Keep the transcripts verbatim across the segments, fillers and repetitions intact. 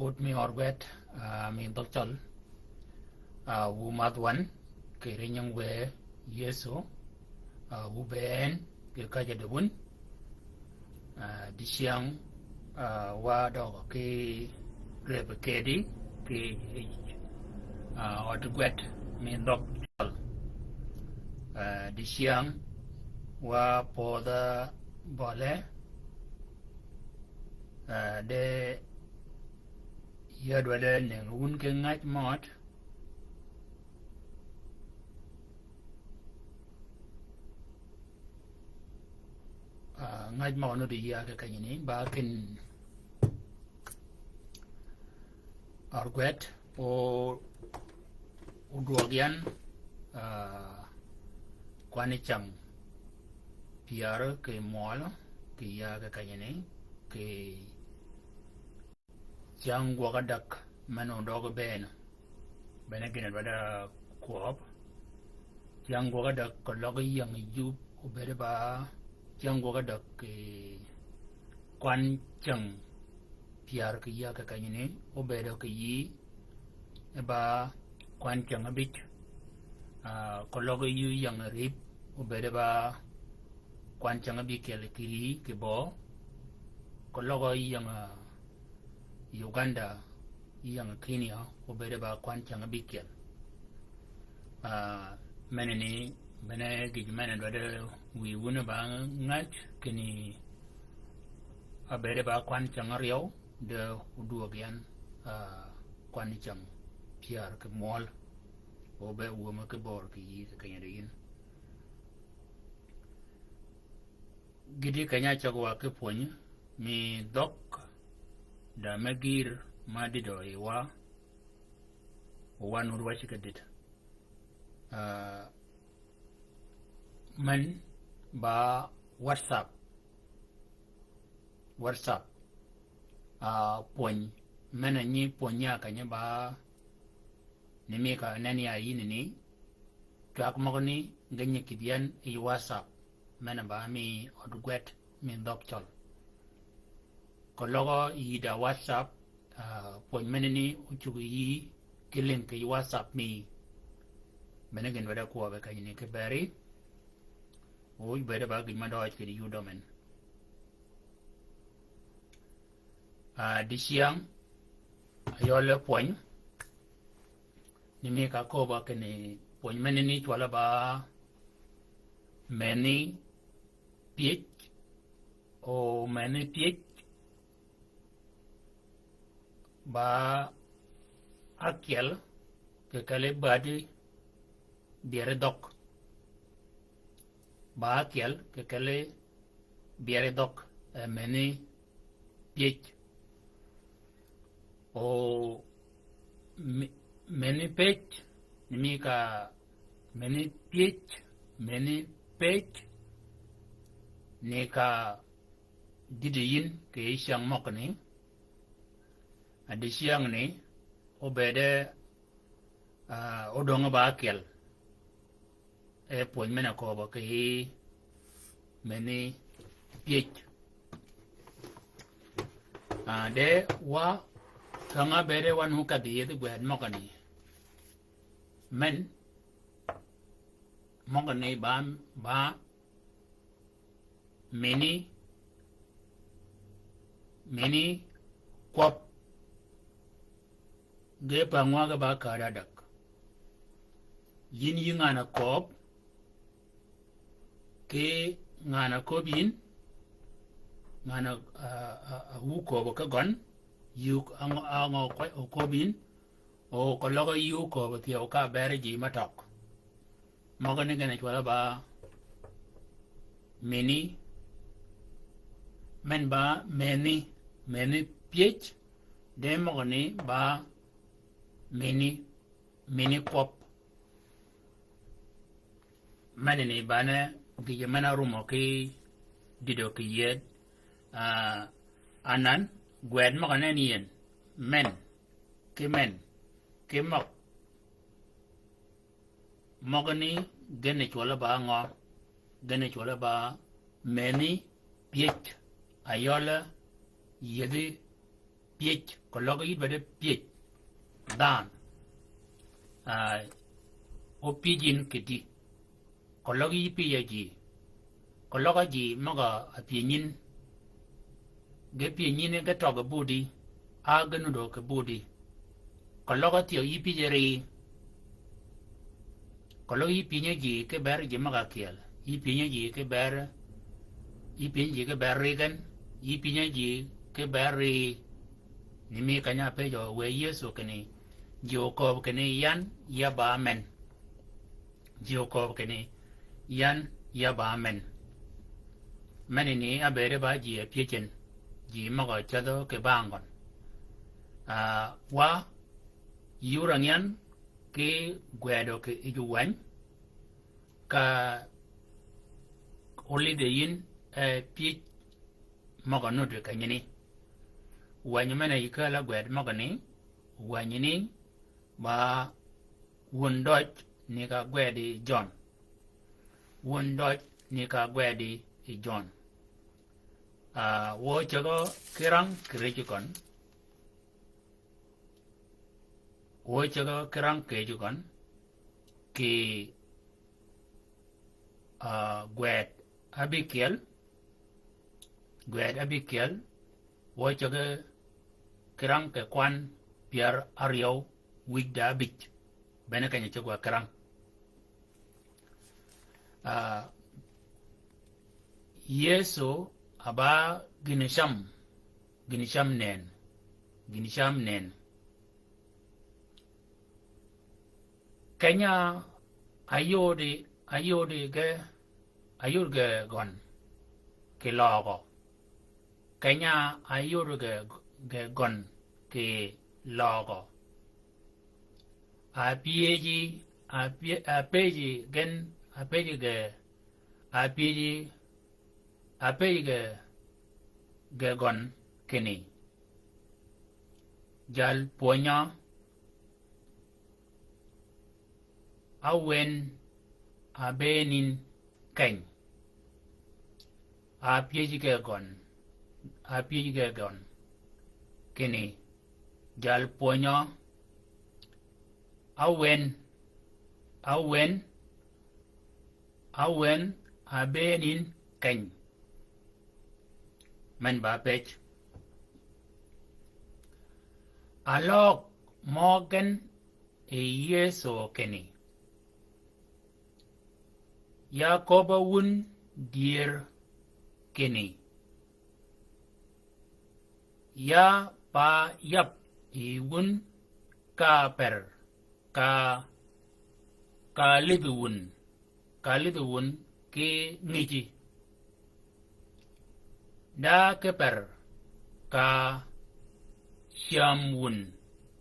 Pud mi ørgwed, ah, mi dhøg cøl, ah, wu madh wan, kì ri nying we Yëso, ah, wu bëën, kì käjjø di wun, ah, dicyäng, ah, wa døg ki rëb kedi, kì, ah, ød gwed, mi dhøg cøl. Ah, dicyäng, wa pödha bøle, ah, de Yie dwaddi neng wun ki ngäj mød. Ah, ngäj mød nu di yia ki kenyini, ba kin ørgwed, o, odwøg yan, ah, kwani cäng pyär ki mwøl, ki yia ki kenyini, ki Cyäng gwøg adäg men odøg bëën. Bene gïn-a dwaddi kwøb. Cyäng gwøg adäg keløg ying yub obëëd ba. Cyäng gwøg adäg kì kwan cyäng pyär kì yie kì kenyini obëëd kì yï. E ba kwan cyäng abïj. Ah, keløg yï ying rïp obëëd ba kwan cyäng abïkyel kì rï kì bø. Keløg ying, ah, Uganda, ying Kenya, obëëd ba kwan cyäng abïkyel. Ah, meneni, bene gïj men-a dwaddi wïy wun ba ngäj, kinni abëëd ba kwan cyäng aryøw, de odwøg yan, ah, kwan cyäng pyär kì mwøl. Obë wum kì bor kì yï kì keny-a di yïn. Gïti keny-a cøg wa ki pwönyi, mi dhøg, da me gïïr ma dïdø yi wa, wan wud wacci ki dïd. Ah, men ba WhatsApp. WhatsApp. Ah, pwönyi, men-a nyi pwönyi ya kenyi ba, ni mi ka nen ya yïn ni, cwag møgø ni ge nyi kïdhi yan yi WhatsApp, men-a ba mi ød gwed mi dhøg cøl. Keløg yï da WhatsApp, ah, pwönyi meneni ocuggi yï ki link yi WhatsApp mi. Bene gïn dwaddi kwøbe kenyini kì beri. Wu bëëd ba gïn ma døøj kì yï dø men. Ah, dicyäng, ayøl pwönyi, ni mi ka köbba kinni pwönyi meneni cwøl-a ba meni pyëj, o meni pyëj, ba ákyel kì kelli badi dyeri dhøg. Ba ákyel kì kelli dyeri dhøg, eh, meni pyëj. O me-, meni pyëj, ni mi ka meni pyëj, meni pyëj, ni ka dïdø yïn kì cyäng møgani. A dicyängni, obëëde, ah, odøng ba ákyel. E pwönyi men-a köbbe kì meni pyëj. Ah, de wa, kang-a bëëde wan wu kedhi yedhi gwed møgani. Men, møgani ba, ba, meni, meni kwøb. Ge pa ngwa ge ba kääd adäg. Yïn yï ngan-a kööb, ki ngan-a kööb yïn, ngan-a, a, a, a wu kööb ki gøn, yï a ngø, a ngø kwøb, o kööb yïn, o keløg yï o kööb thyew ka beri ji me tøg. Møgani gïn-a cwøl-a ba meni, men ba meni, meni pyëj, de møgani ba meni, meni kwøb. Meneni bane gïjø men-a rumø ki dïdø kì yïëd, ah, anan, gwed møgani en yien, men, ki men, ki møg, møgani gïn-a cwøl-a ba ngø, gïn-a cwøl-a ba meni pyëj, ayøl-a yïëdhi pyëj, keløg yï bede pyëj dhanhø. Ah, o pyëj yïn kì dï. Keløg yï pyëj a ji. Keløg a ji møg-a pyëj yïn. Ge pyëj yïn ge tøg kì budi. A ge nuddø kì budi. Keløg a thyew yï pyëj ri. Keløg yï pyëj a ji ki ber ji møg-a kyel. Yï pyëj a ji ki ber, yï pyëj a ji ki ber ri gen. Yï pyëj a ji ki ber ri. Ni mi keny-a ápëjø wë Yëso kinni, ji okööb kinni yan ya ba men. Ji okööb kinni, yan ya ba men. Meni ni ábëëde ba ji a pyëj en, ji møg-a cädhø kì bang gøn. Ah, wa yï ur a ngyan ki gwëdø kì yij wäny, ka olidhe yïn, eh, pyëj møg-a nuti kenyini. Wänyi men-a yï kääl-a gwëd møgani, wänyi ni ba wun døj ni ka gwëdi Jøn. Wun døj ni ka gwëdi Jøn. Ah, wø cägø kirang kì rëj gøn. Wø cägø kirang kì rëj gøn. Kì, ah, gwëd ábïkyel. Gwëd ábïkyel. Wø cägø kirang kì kwan pyär áryew wïj da ábïj. Bene keny-a cäg wa kirang. Ah, Yëso a ba gïn cam, gïn cam nënn, gïn cam nënn. Keny-a áyodi, áyodi ge, áyod ge gøn kì løøgø. Keny-a áyod ge, ge gøn kì løøgø. Apyëji, apyë-, apëji gen, apëji ge, apyëji, apëji ge, ge gøn kinni, jal pwönyø, áwen, abëën yïn keny? Apyëj ge gøn, apyëj ge gøn kinni, jal pwönyø, áwen, áwen, áwen, abëën yïn keny? Men ba pëj. Aløøg mø gen yi Yëso kinni, ya köbb-a wun dyër kinni, ya pa yab yi wun ka per, ka, ka lidhi wun, ka lidhi wun ki ngïji. Da ki per ka cam wun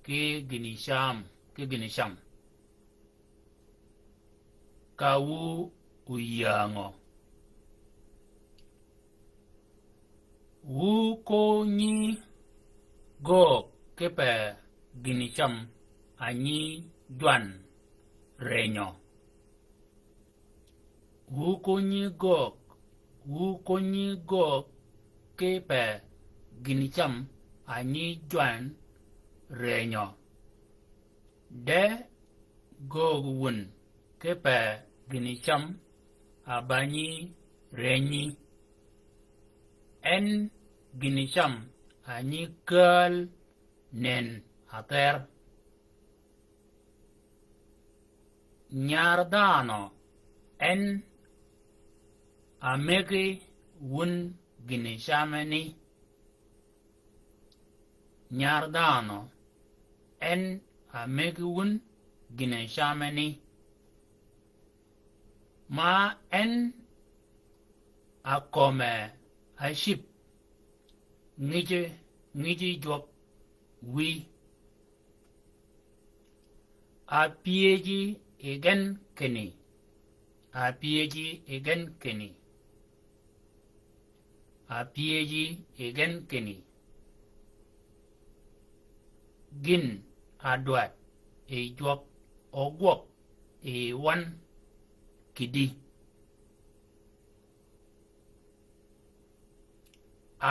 ki gïni cam, ki gïni cam. Ka wu oyängø. Wu ko nyi göög kipe gïni cam a nyi jwan rënyø. Wu ko nyi göög, wu ko nyi göög kipe gïni cam a nyi jwan rënyø. De göög wun kipe gïni cam a ba nyi rënyi. En gïni cam a nyi kääl nënn athër. Nyar dhanhø en a mëggi wun gïni cameni. Nyar dhanhø en a mëggi wun gïni cameni. Ma en a köme a cïb ngïji, ngïji jwøk wïy. Apyëji yi gen kinni, apyëji yi gen kinni, apyëji yi gen kinni, gïn a dwaddi jwøk ogwøg yi wan kïdï?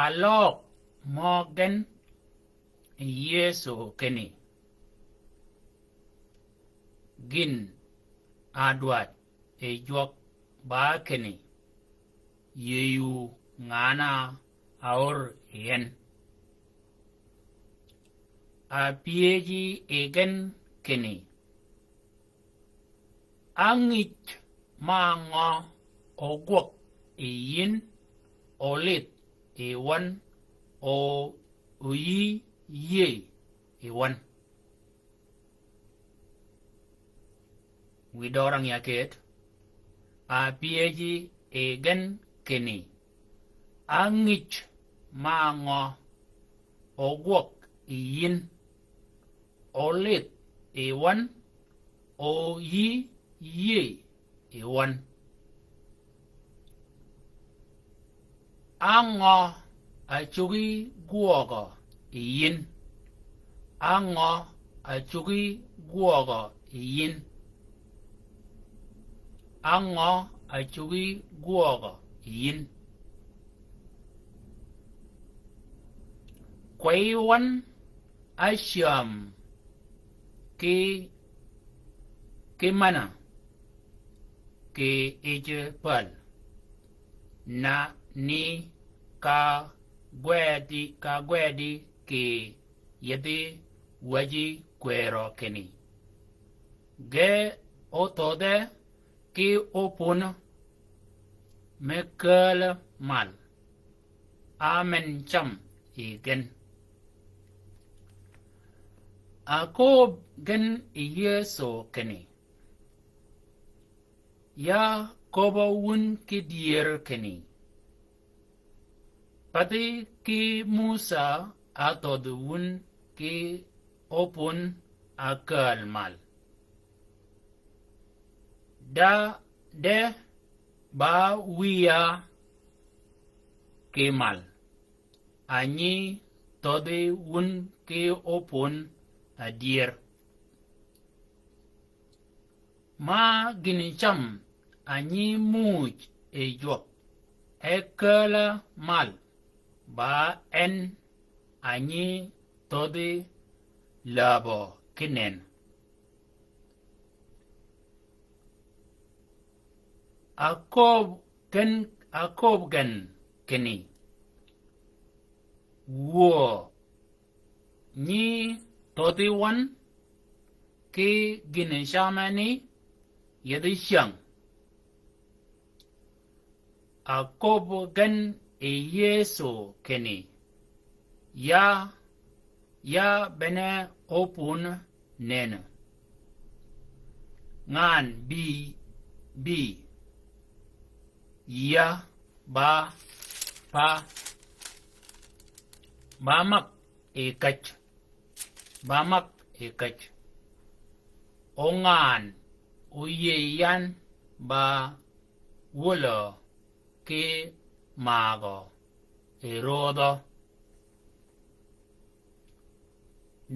Aløøg mø gen Yëso kinni, gïn a dwaddi jwøk ba kinni, yïëyu ngan-a aor yi en. A pyëjji yi gen kinni, á ngïj ma ngø ógwøg yi yïn, ólidh yi wøn, o, oyï yïëy yi wøn. Wi døra ngi a ket, a pyëjji yi gen kinni, á ngïj ma ngø ógwøg yi yïn, ólidh yi wøn, oyï yïëy yi wøn. Á ngø a cuggi gwøgø yi yïn? Á ngø a cuggi gwøgø yi yïn? Á ngø a cuggi gwøgø yi yïn? Kwëy wøn á cäm ki, ki manna kì yij päl, na ni ka gwedi, ka gwedi kì yethi wäjji kwërø kinni, ge óthodhe ki ópun me kääl mal, á men cam yi gen. Akööb gen yi Yëso kinni, ya köbbø wun ki dyër kinni, pathi ki Musà áthodhi wun ki ópun a kääl mal. Da de ba wiya ki mal, a nyi thodhi wun ki ópun a dyër. Ma gïn cam a nyi muuj yi jwøk, e kääl-a mal, ba en a nyi thodhi läbø ki nënn. Akööb gen, akööb gen kinni, wuö, nyi thodhi wøn ki gïn camme ni yethi cyäng. Akööb gen yi Yëso kinni, ya, ya bene ópun nënnì. Ngan bï, bï, ya ba, ba, ba mag yi käj, ba mag yi käj. O ngan óyïëy yan ba wölø ki magø yi rödhø.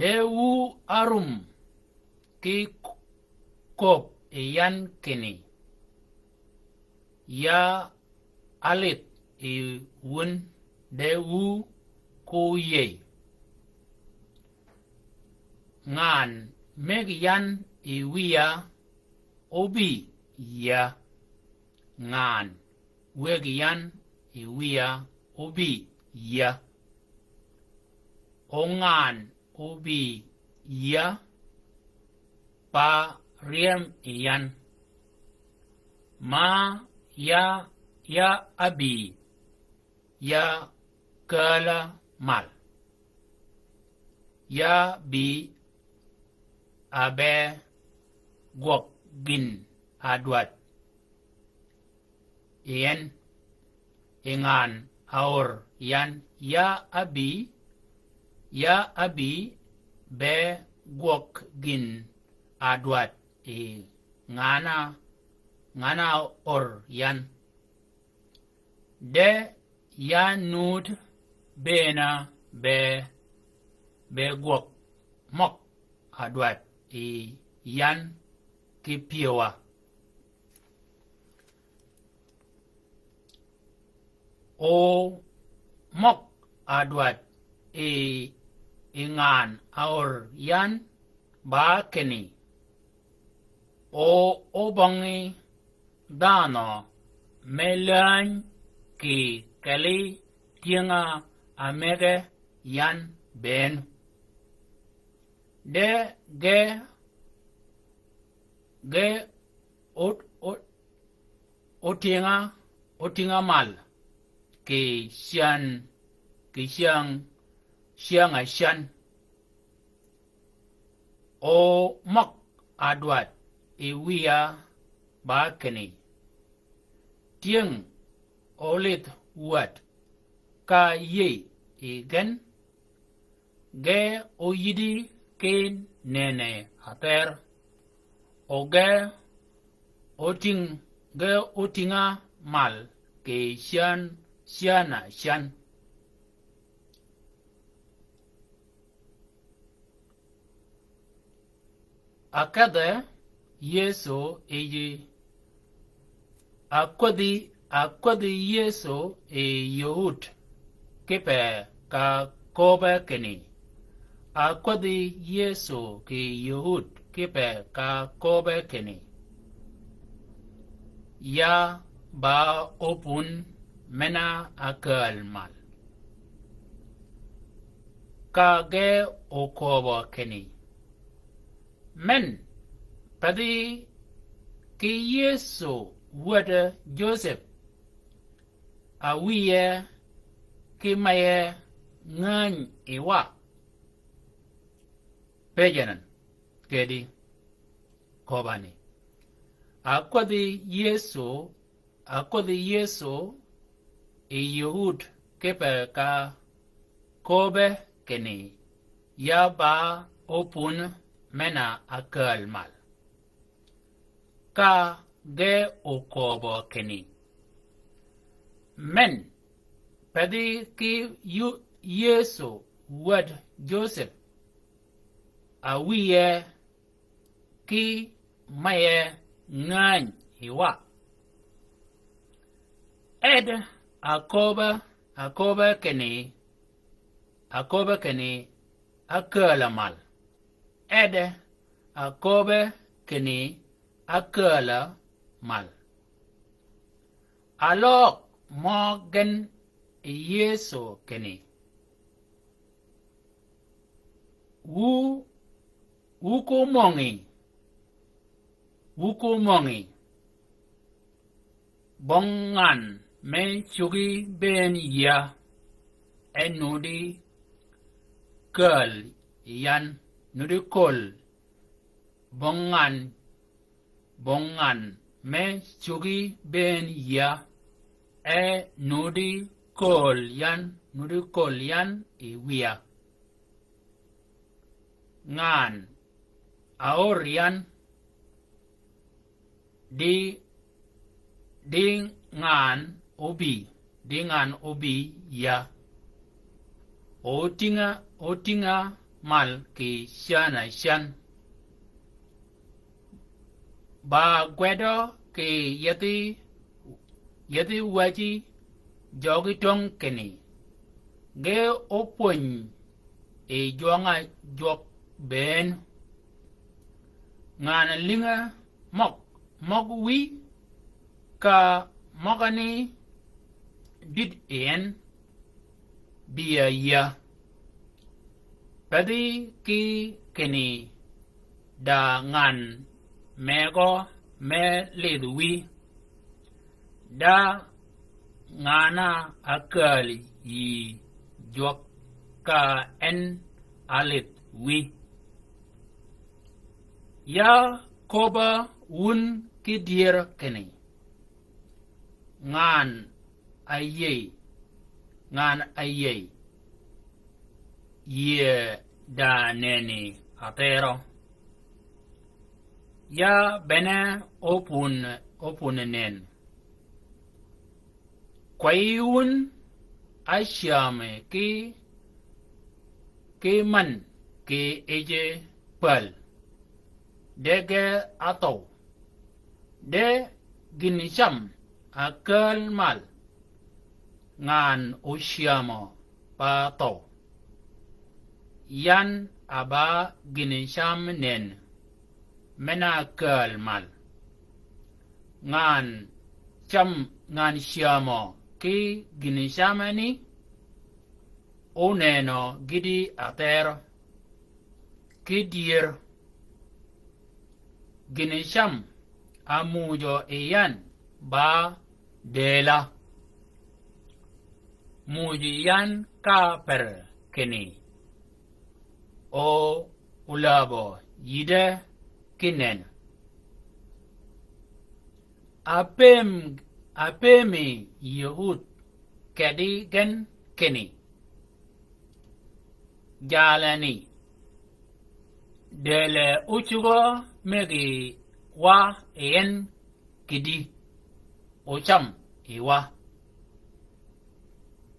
De wu árum ki köbb yi yan kinni, ya álidh yi wun de wu ko yïëy. Ngan mëggi yan yi wiya óbï yïa. Ngan wëggi yan yi wiya óbï yïa. O ngan óbï yïa, pa ryem yi yan. Ma ya, ya ábï, ya kääl-a mal. Ya bï a be gwøg gïn a dwaddi yi en, yi ngan a or yan ya ábï, ya ábï be gwøg gïn a dwaddi yi ngan a, ngan a or yan. De ya nud bënn-a be, be gwøg møg a dwaddi yi yan ki pyëwa. O møg a dwaddi yi yi ngan a or yan ba kinni, o obøngi dhanhø me läny kì kelli tyënga a mëgge yan bënn. De ge, ge ot-, ot-, otinga, otinga mal kì cyän, kì cyäng, cyäng a cyän. O møg adwad yi wiya ba kinni, tyëng olidh wäd ka yïëy yi gen, ge oyïddi ki nënni ather, o ge oting-, ge otinga mal kì cyän, cyän a cyän. Akedhe Yëso yi, akwädhi, akwädhi Yëso yi Yöud kipe ka köbbe kinni. Akwädhi Yëso kì Yöud kipe ka köbbe kinni, ya ba opun men-a ákääl mal. Ka ge oköbø kinni, men, pädhi ki Yëso wäd Joseph, a wiye ki meye ngäny yi wa? Pëjji anan kedi köbani. Akwädhi Yëso, akwädhi Yëso yi Yöud kipe ka köbbe kinni, ya ba opun men-a ákääl mal. Ka ge oköbø kinni, men, pädhi ki Yö-, Yëso wäd Joseph, a wiye ki meye ngäny yi wa? Ed aköbbe, aköbbe kinni, aköbbe kinni ákääla mal. Ed aköbbe kinni ákääla mal. Aløg mø gen yi Yëso kinni, wu, wu ko møngi, wu ko møngi bøng ngan me cugi bënn yia, e nuddi kääl yan, nuddi kööl bøng ngan, bøng ngan me cugi bënn yia, e nuddi kööl yan, nuddi kööl yan yi wiya. Ngan a or yan, di, di ngan obi, di ngan obi ya. Otinga, otinga mal kì cyän a cyän. Ba gwedø kì yethi, yethi wäji jøgi töng kinni, ge opwöny yi jwønga jwøk bënn. Ngan a lïnge møg, møg wïy, ka møgani dïd yi en, bï a yia. Pädhi ki kinni da ngan mëgø me lidh wïy. Da ngan-a ákääl yï jwøk ka en a lidh wïy. Ya köbba wun ki dyër kinni, ngan a yïëy, ngan a yïëy, yïëy da nënni atherø. Ya bene opun, opun nënn. Kwäyyi wun ácämi ki, ki männ kì yij päl, de ge áthøw. De gïn cam a kääl mal, ngan ocämø ba thøw. Yan a ba gïn cam nen, men-a kääl mal. Ngan cam, ngan cyämø ki gïn camme ni, onenø gïti ather, ki dyër. Gïn cam a mujø yi yan ba dëëla. Muj yan ka per kinni, o olabø yïdde ki nen. Apëm, apëmi Yehud kedi gen kinni, jalani, dëële ócugø megi wa en kidi, ocam yi wa.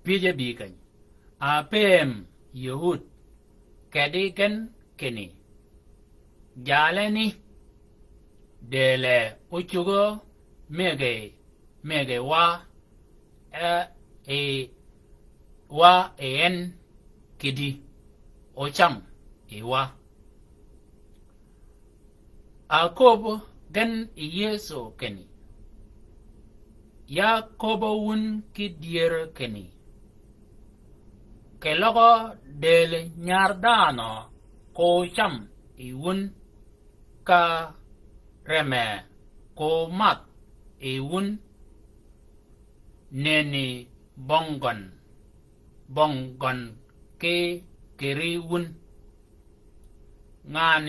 Pyëje bï keny. Apëm Yehud kedi gen kinni, jalani, dëële ócugø mege, mege wa, e, e, wa en kidi, ocam yi wa. Aköbb gen yi Yëso kinni, ya köbb-a wun ki dyër kinni, keløg dëël nyar dhanhø ko cam yi wun, ka remme ko madh yi wun, nenni bønggøn, bønggøn ki kiri wun. Ngan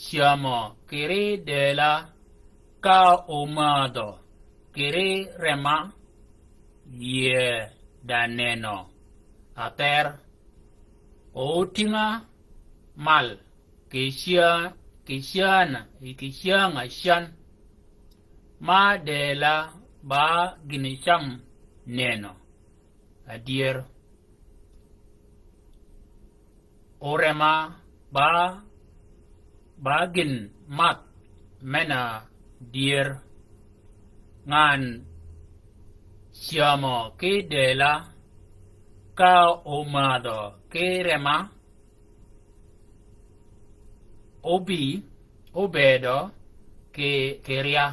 cyämø kiri dëëla ka omäädhø kiri remma, yie da nenø ather, otïnga mal kì cyäng, kì cyäng, kì cyäng-a cyän. Ma dëëla ba gïn cam nenø adyër. O remma ba, ba gïn madh men-a dyër. Ngan cyämø ki dëëla ka omäädhø ki remma, obï, obëdø kì, kì rya,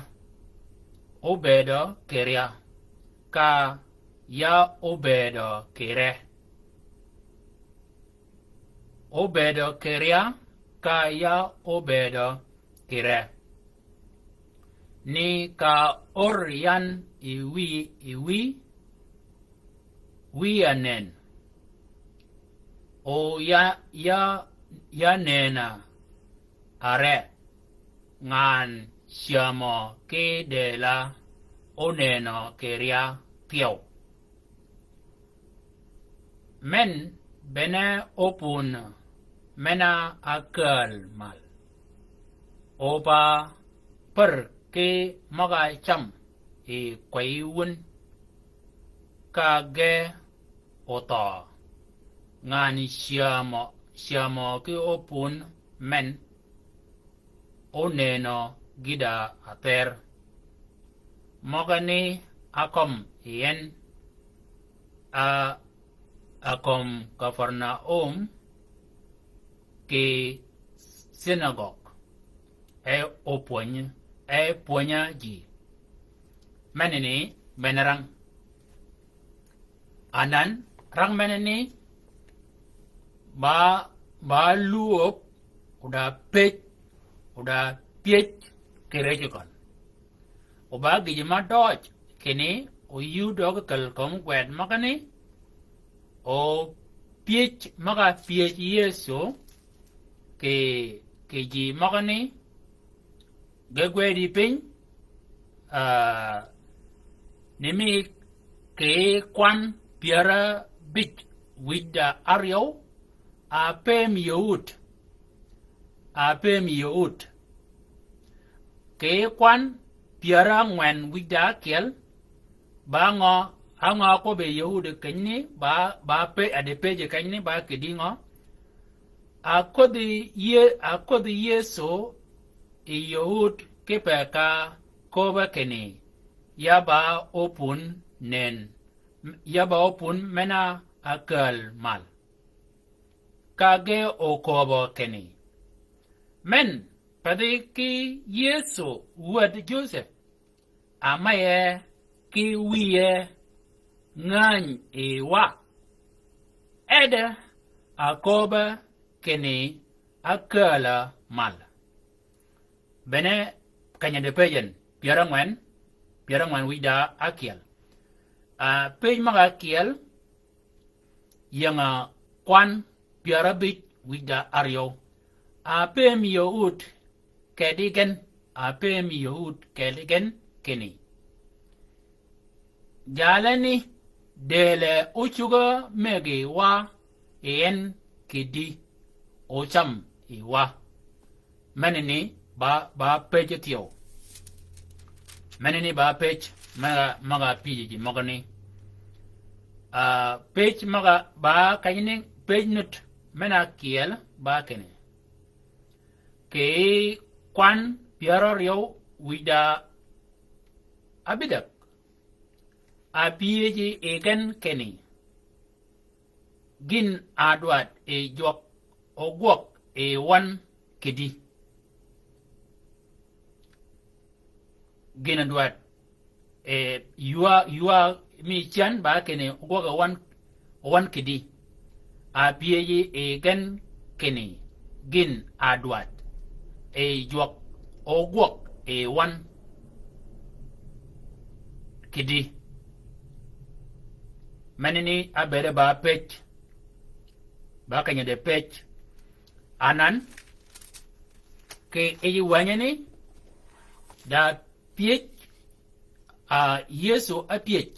obëdø kì rya, ka ya obëdø kì re. Obëdø kì rya, ka ya obëdø kì re. Ni ka or yan yi wïy, yi wïy, wïy-a nen. O ya, ya, ya nen-a are, ngan cyämø ki dëëla onenø kì rya thyew. Men bene opun men-a ákääl mal. O ba pär ki møg-a cam yi kwey wun, ka ge othøø. Ngan cyämø, cyämø ki opun men, onenø gïda ather. Møgani ákømmi yi en, a, a kömi Kapernaum kì cinagog, e opwönyi, e pwönyi ji. Menani bene rang. Anan, rang menani, ba, ba luwöb, o da pëj, o da pyëj kì rëcci køn. O ba gïjø ma døøj kinni, o yï døøg kel kömi gwed møgani, o pyëj møg-a pyëj Yëso kì, kì ji møgani, ge gwedi piny, a, ni mi kì kwan pyär ábïj wïj da áryew, apëm Yehud, apëm Yehud. Kì kwan pyär ángwen wïj da ákyel, ba ngø, angø ákwøbbi Yehud kenyni, ba, ba pëj, a di pëjji kenyni, ba kì dï ngø. Aködhi Ye-, aködhi Yëso yi Yehud kipe ka köbbe kinni, ya ba opun nen, ya ba opun men-a ákääl mal. ka ge okööbø kinni, men pathi ki Yëso wäd Joseph, amaye ki wiye ngäny yi wa, ede akööbe kinni akääla mal. Bene kanyede pëjjin, pyär ángwen, pyär ángwen wïj da ákyel. A, pëj møg-a ákyel, ying-a kwan pyär ábïj wïj da áryew. A pëmi yie ut keddi gen, a pëmi yie ut keddi gen kinni, jalani, dëële ócuggi mëggi wa yi en kidï, ócam yi wa. Menani ba, ba pëj thyew. Menani ba pëj møg-a, møg-a pyëj ji møgani. A, pëj møg-a ba kenyi ni pëj nut men-a ákyel ba kinni, kì kwan pyär áryew wïj da ábïdäg, apyëji yi gen kinni, gïn a dwaddi jwøk ogwøg yi wøn kidï? Gïn a dwaddi, e, ywa, ywa mi cyän ba kinni ogwøg yi wøn, wøn kidï? Apyëji yi gen kinni, gïn a dwaddi jwøk ogwøg yi wøn kidï? Menani ábëëde ba pëj, ba kenyede pëj. Anan, kì yij wänyi ni, da pyëj, a, Yëso ápyëj.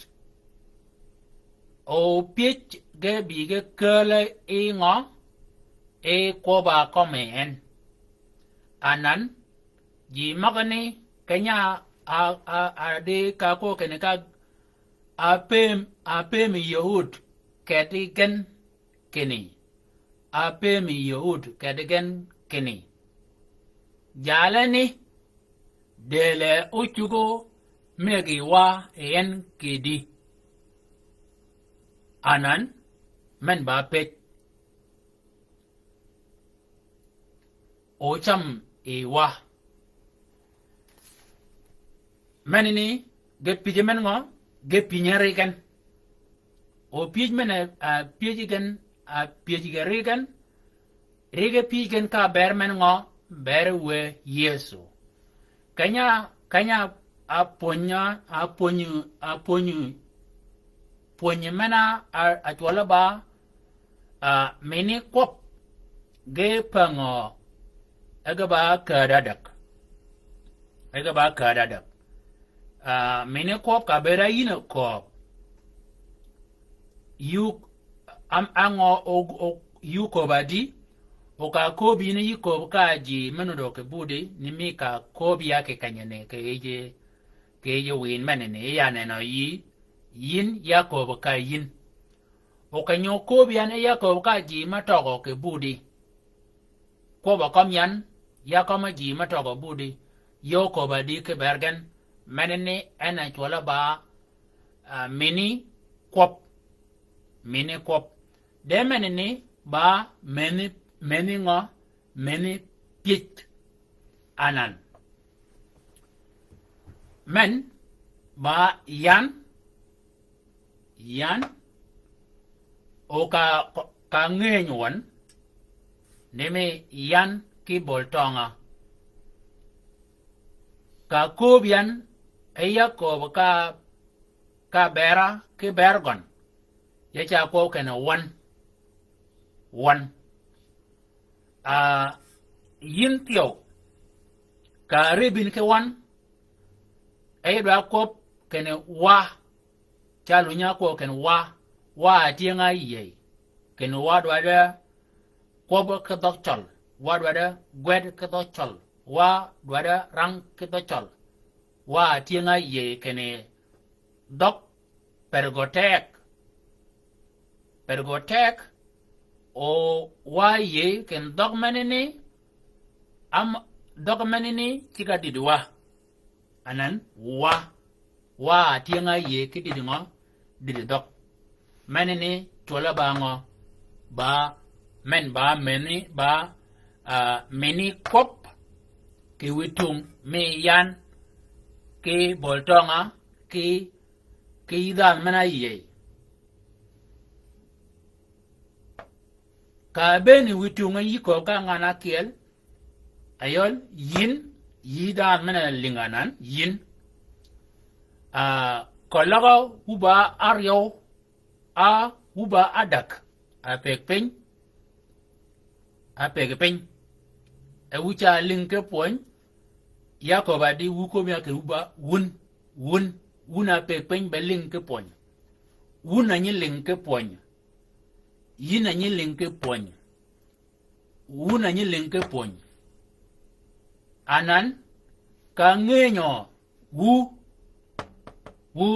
O pyëj ge bï ge kääle yi ngø? Yi kwøbb-a kømmi en. Anan, ji møgani keny-a, a, a, a di ka kwøb kinni ka, apëm, apëm yi yie ut keddi gen kinni, apëm yi yie ut keddi gen kinni, jalani, dëële ócuggi mëggi wa yi en kidï? Anan, men ba pëj. Ócam yi wa. Menani, ge pyëj men ngø? Ge pyëj ri gen. O pyëj men-a, a, pyëj gen, a, pyëj ge ri gen. Ri ge pyëj gen ka ber men ngø? Ber wë Yëso. Keny-a, keny-a apwöny-a, apwöny-a, apwöny-a, pwönyi men-a, a, acwølle ba, a, mini kwøb ge pängø e ge ba kääd adäg. E ge ba kääd adäg. A, mini kwøb ka bëëd a yïn kööb. Yï, am, angø o, o, yï kööb adi, o ka kööb yïn yï kööb ka ji me nuti kì budi, ni mi ka kööb ya kì kenyani, kì yij, kì yij wïn menani, ya nenø yï, yïn ya kööb ka yïn. O keny-a kööb yan ya kööb ka ji me tøgø kì budi. Kwøbb-a kømmi yan, ya kømmi ji me tøgø budi. Yï kööb adi kì ber gen, menani en a cwølle ba, a, mini kwøb. Mini kwøb. De menani ba meni, meni ngø? Meni pyëj. Anan. Men ba yan, yan, o ka, ka ngëny wøn, ni mi yan ki böl tøngø. Ka kööb yan, e ya kööb ka, ka bera, ki ber gøn. Ya ca kwøb kinni wøn. Wøn. A, yïn thyew, ka ribin ki wøn, e dwa kwøb kinni wa, ca lunyi-a kwøb kinni wa, wa atyëng-a yïëy, kinni wa dwaddi kwøb ki dhøg cøl, wa dwaddi gwed ki dhøg cøl, wa dwaddi rang ki dhøg cøl, wa atyëng-a yïëy kinni dhøg per gø teg. Per gø teg, o wa yïëy kinni dhøg menani, am dhøg menani cigg-a dïdï wa. Anan wa, wa atyëng-a yïëy ki dïdï ngø? Dïdï dhøg. Menani cwølle ba ngø? Ba Men ba meni, ba, ah, meni kwøb, kì wi tung, mi yan, kì bøl tønga, kì, kì dhanhø men-a yïëy. Ka bënn wi tung yï kööb ka ngan ákyel, ayøl, yïn, yï dhanhø men-a lïnga nan, yïn. Ah, keløg wu ba áryew, a wu ba ádäg, a pëgg piny, a pëgg piny. E wu ca lïng ki pwöny, ya köbb-a di wu kömi a kì wu ba wun, wun, wun a pëgg piny be lïng ki pwöny. Wun a nyi lïng ki pwöny. Yïn a nyi lïng ki pwöny. Wun a nyi lïng ki pwöny. Anan, ka ngënyø wu, wu,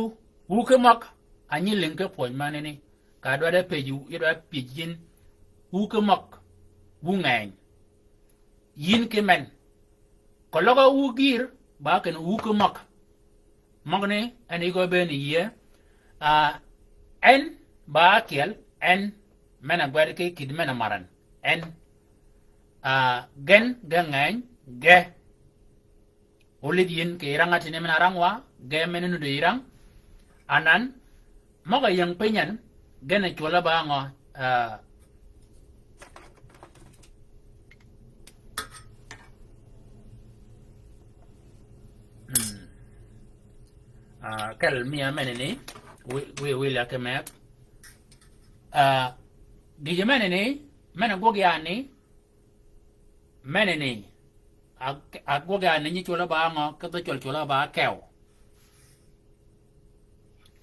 wu ki møg a nyi lïng ki pwöny manini. Ka dwaddi pëj, dwaddi pëj yïn, wu ki møg, wu ngeny. Yïn ki men. Keløg wu gïr, ba kinni wu ki møg. Møgani, en yï gø bënn yïe. Ah, en, ba ákyel, en, men-a gwed ki kïddi men-a maran. En, ah, gen, ge ngeny, ge. Olidh yïn kì yï rang-a tïni men-a rang wa, ge men-a nudd yï rang. Anan, møg-a ying piny en, gen a cwøl-a ba ngø, ah, mm. Ah, kel miya meneni, wi, wi, wi lya ki meg. Ah, gïjø meneni, men-a gwøg ya ni, meneni, a, a gwøg ya ni nyi cwøl-a ba ngø, ki dhø cwøl cwøl-a ba kew.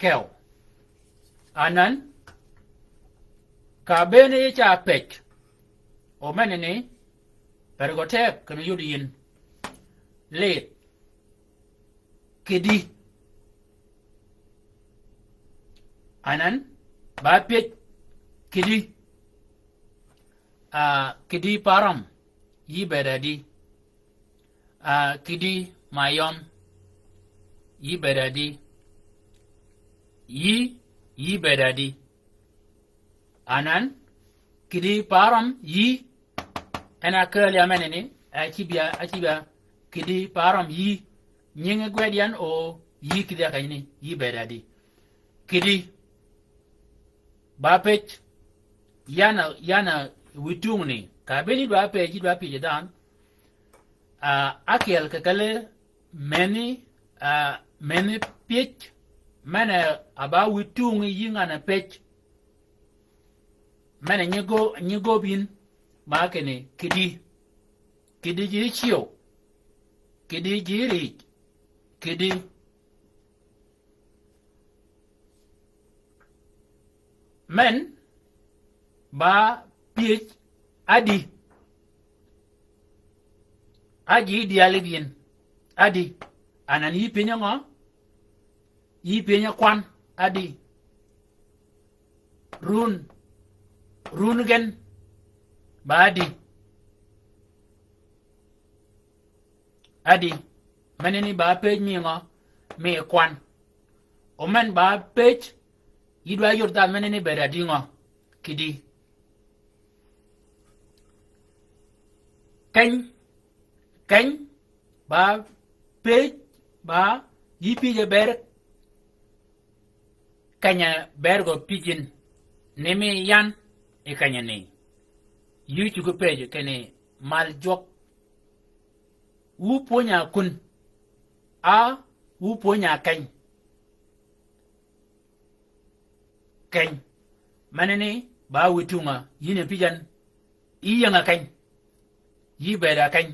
Kew. Anan, ka bënn yï ca pëj, o meneni, per gø teg kinni yud yïn. Lidh. Kidi. Anan, ba pëj, kidi. Ah, kidi parom, yï bëëd adi. Ah, kidi mayøm, yï bëëd adi. Yï, yï bëëd adi. Anan, kidi parom, yï, en a kääl ya meneni, a cïb ya, a cïb ya, kidi parom, yï, nyingi gwed yan o, yï kidi a kenyni, yï bëëd adi. Kidi, ba pëj, yan a, yan a wi tungni, ka bënni dwa pëj, dwa pëj dhanhø, ah, ákyel kì kelli meni, ah, meni pëj, men-a ba wi tung yï ngan-a pëj. Men-a nyi gö-, nyi göb yïn, ba kinni, kidi. Kidi ji cyëw. Kidi ji ric. Kidi. Men, ba pëj, adi. Aji dyali bïn. Adi. Anan yï pïnyi ngø? Yï pïnyi kwan. Adi. Run. Run gen. Ba adi. Adi. Meneni ba pëj mi ngø? Mi kwan. O men ba pëj, yï dwa yod dhanhø meneni bëëd adi ngø? Kidi. Keny, keny, ba pëj, ba yï pëj e ber, keny-a ber gø pëj yïn, ni mi yan, i keny-a ni. Yï cuggi pëjø kinni mal jwøk. Wu pwöny-a kun, a wu pwöny-a keny. Keny. Meneni ba wi tungø, yïn e pïj yan, yï ying-a keny. Yï bëëd-a keny.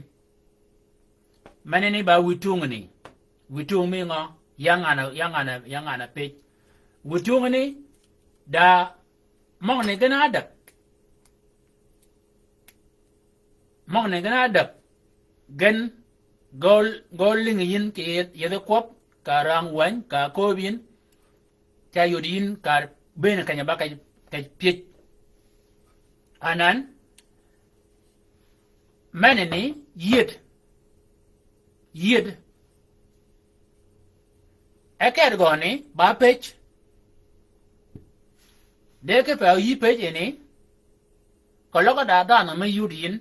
Meneni ba wi tungni. Wi tung mi ngø? Ya ngan-a, ya ngan-a, ya ngan-a pëj. Wi tungni, da møgni gen ádäg. Møgni gen ádäg. Gen gø, gø lïngi yïn kì yethi, yethi kwøb, ka rang wäny, ka kööb yïn, ca yod yïn kar bënn keny-a ba keny, keny pyëj. Anan, meneni, yied. Yied. E ked gøni, ba pëj. De ki pe yï pëj eni, Koløg da dhanhø me yud yïn,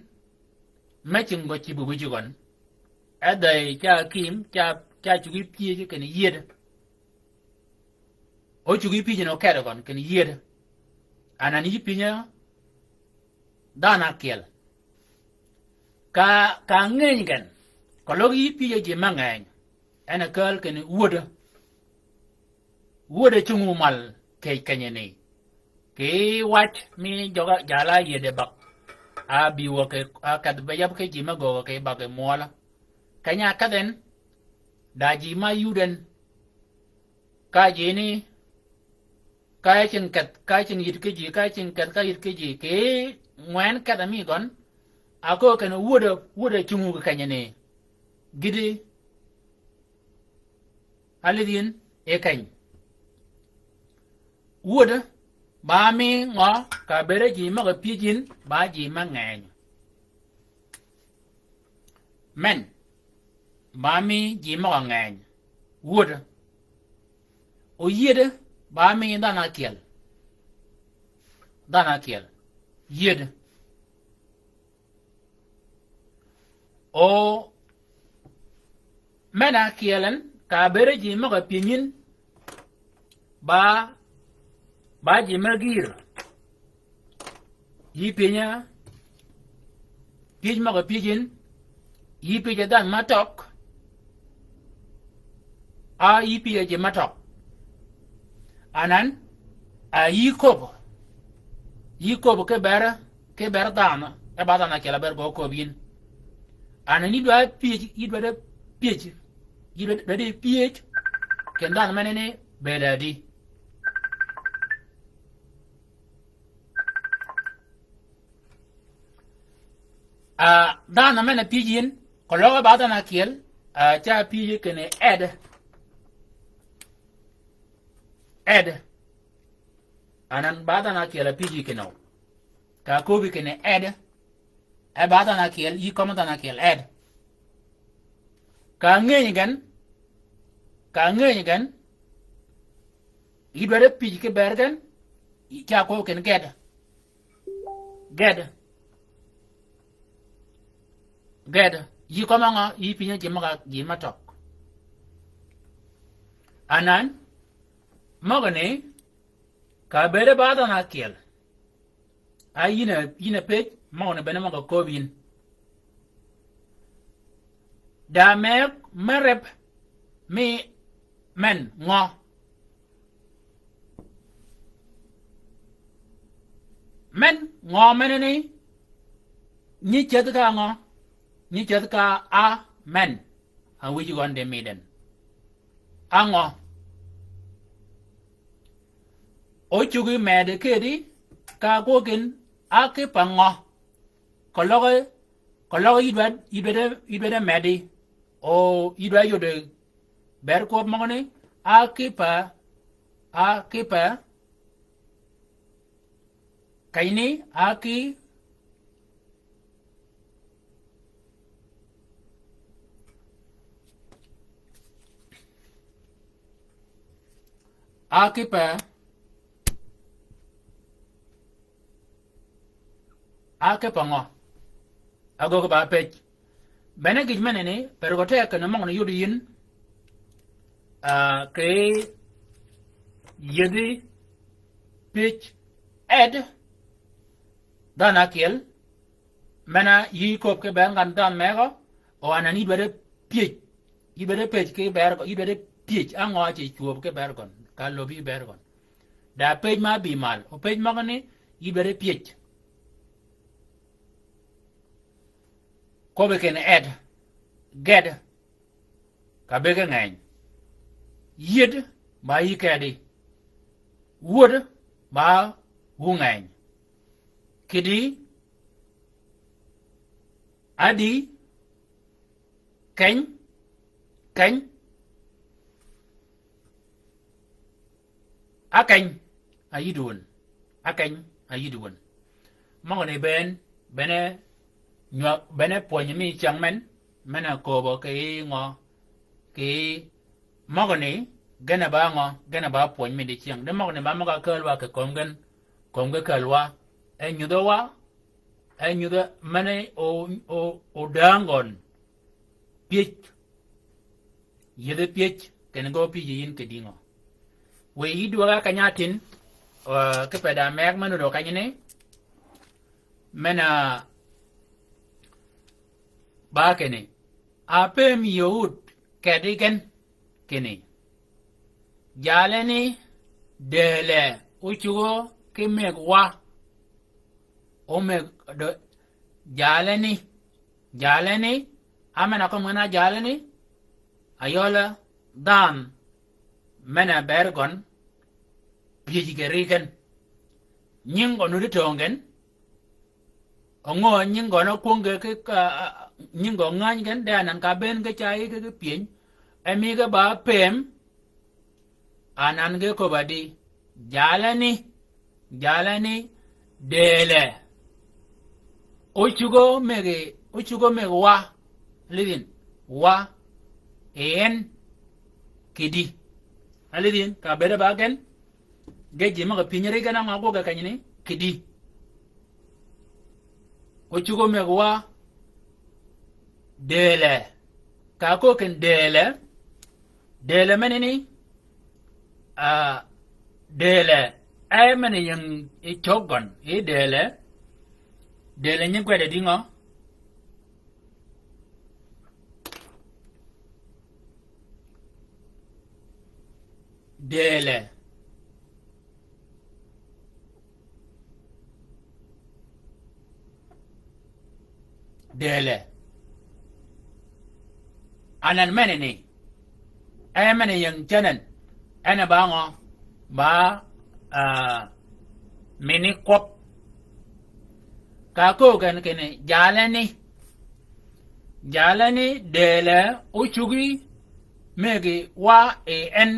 me cingi gø cïb wïj gøn. E dhey ca kïm, ca, ca cugi pyëj kinni yied. O cugi pyëj ni okedø gøn kinni yied. Anan yï pyëj dhanhø ákyel. Ka, ka ngeny gen, koløg yï pyëj ji me ngeny, en a kääl kinni wödø. Wödø cungu mal keny, kenyani. Kì wac mi jøg-a jal-a yied e bag. A bï wø kì, a kedh be yab ki ji me göög kì bag e mwøl. Keny-a kedh en, da ji ma yud en. Ka ji ni, ka cingi kedh, ka cingi yïd ki ji, ka cingi kedh, ka yïd ki ji. Kì ngwen kedh mi gøn, a köög kinni wödø, wödø cungu kenyani. Gïti, alidh yïn, e keny. Wödø, ba mi ngø, ka bëëd ji møg-a pyëj yïn, ba ji me ngeny. Men, ba mi ji møg-a ngeny. Wödø. O yiedø, ba mi dhanhø ákyel. Dhanhø ákyel. Yiedø. O men-a ákyel en, ka bëëd ji møg-a pyëj yïn, ba, ba ji me gïïr. Yï pyëj-a, pyëj møg-a pyëj yïn, yï pyëj-a dhanhø me tøg, a yï pyëj-a ji me tøg. Anan, a yï köbbi, yï köbbi ki ber, ki ber dhanhø, e ba dhanhø ákyel a ber gø köbbi yïn. Anan yï dwaddi pyëj, yï dwaddi pyëj, yï dwaddi, dwaddi pyëj, kinni dhanhø menani bëëd adi. A, dhanhø men-a pyëj yïn, koløg ba dhanhø ákyel, a, ca pyëj kinni ed. Ed. Anan ba dhanhø ákyel a pyëj kinni. Ka köbbi kinni ed. E ba dhanhø ákyel, yï kømmi dhanhø ákyel, ed. Ka ngeny gen, ka ngeny gen, yï dwaddi pyëj ki ber gen, yï ca köbbi kinni ged. Ged. Ged. Yï kømmi ngø, yï pyëj-a ji møg-a, ji me tøg. Anan, møgani, ka bëëd ba dhanhø ákyel. A yïn a, yïn a pëj, møgani bene møg-a köbbi yïn. Da megø me reb mi men ngø. Men ngø menani, nyi ceth ka ngø, nyi ceth ka a men. A wïj gøn di mi den. A ngø. O cuggi medi kedi, ka gwøg gïn, a ki pa ngø. Koløg, koløg yï dwaddi, yï dwaddi, yï dwaddi medi. O yï dwaddi yodi ber kwøb møgani, a ki pa, a ki pa, keny ni, a ki, a ki pa, a ki pa ngø. A gøggi ba pëj. Bene gïj menani, per gø teg kinni møgani yud yïn, a, kì yïdhi pyëj ed, dhanhø ákyel, men-a yï köbbi ki ber ngan dhanhø megø, o anan yï dwaddi pyëj, yï dwaddi pëj ki ber gø, yï dwaddi pyëj, a ngø a ce cwöb ki ber gøn, ka löbbi ber gøn. Da pëj ma bï mal, o pëj møgani, yï dwaddi pyëj. Köbbi kinni ed, ged, ka bëggi ngeny. Yied ba yï kedi. Wöd ba wu ngeny. Kidi, adi, keny, keny, Akeny, a yïddi wun. Akeny, a yïddi wun. Møgø ni bënn, bene nywag, bene pwönyi mi cyäng men, men-a kööbø kì yï ngø, kì yï møgø ni, gene ba ngø, gene ba pwönyi mi dicyäng. Di møgø ni ba møg-a kääl wa kì kömi gen, kömi gen kääl wa. E nyudhø wa, e nyudh-a men-a o, o, odäng gøn pyëj. Yïdhi pyëj, kinni gø pyëj yi yïn kì dïngø. Wëy yï dwøg-a keny-a tïn, eh, ki peda meg men-a odø kenyni, men-a ba kinni, a pëëm yie wud kedi gen kinni, jalani dëële ócugø ki mëggi wa, o mëggi dø-, jalani, jalani, a men-a kømmi gen-a jalani, a yøl-a dhanhø men-a ber gøn pyëj kì ri gen. Nying gøn nuti töng gen. Óngø nying gøn ókwöngi ki, ka, nying gøn ngäny gen, de anan ka bëën ki ca yï ki, ki pyëny. E mi ki ba pëëm, anan ge köbb-a di, jalani, jalani, dëële. Ócugø mëggi, ócugø mëggi wa, lidhin, wa, e en, kì di. A lidhin, ka bëëde ba gen, ge ji møg-a pyënyri gen a ngø gwøg-a kenyni, kì di. Ócugø mëggi wa, dëële. Ka köög kinni dëële, dëële menani, ah, dëële, e men-a ying yi cögg gøn, yi dëële, dëële nyi gwed-a dïngø? Dëële. Dëële. Anan menani. E men-a ying canen. En a ba ngø? Ba, ah, mini kwøb. Ka köög gen kinni jalani. Jalani dëële ócuggi mëggi wa e en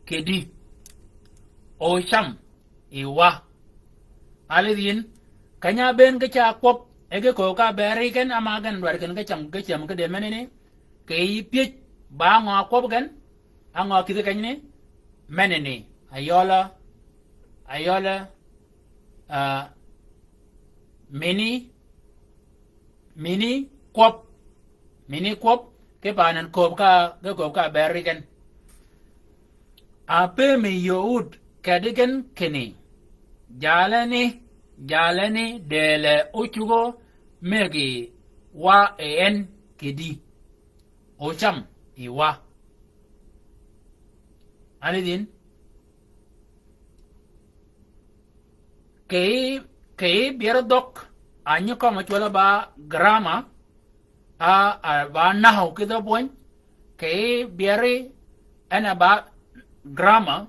kì di. O cam yi wa. A lidh yïn, keny-a bëën ki ca kwøb, e ge köög ka bëri gen, ama gen dwaddi kinni ge cam, ge cam ki dee menani, kì yï pyëj, ba ngø a kwøb gen, a ngø a kïdhi kenyni, menani, a yøl-a, a yøl-a, ah, mini, mini kwøb, mini kwøb, ki pa anan kööb ka, ge kööb ka bëri gen. A pëmi yie wud kedi gen kinni, jalani, jalani dëële ócugø mëggi wa e en kì di. O cam yi wa. A lidhin. Kì, kì byeri dhøg, a nyi kømmi cwøl-a ba grammar, a, a ba nahu ki dhø bwøny, kì byeri en a ba grammar,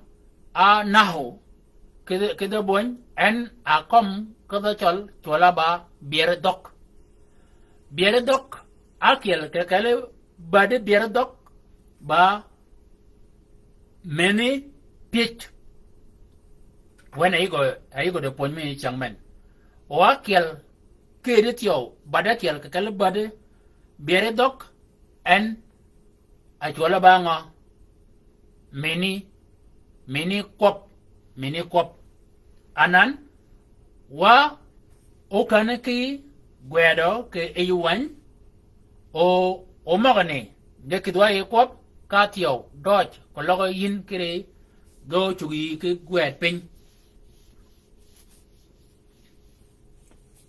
a nahu ki dhø, ki dhø bwøny, en a kømmi ki dhø cøl, cwøl-a ba byeri dhøg. Byeri dhøg, ákyel kì kelli badi byeri dhøg, ba mini pyëj. Wen a yï gø, a yï gø de pwöny mi cäng men. O ákyel kedi thyew, badi ákyel kì kelli badi byeri dhøg, en a cwøl-a ba ngø? Mini, mini kwøb, mini kwøb. Anan, wa ókänni ki gwedø kì yij wäny, o, o møgani, ge kïdhi wa yi kwøb, ka thyew, døøj, keløg yïn kiri, ge ócuggi yï ki gwed piny.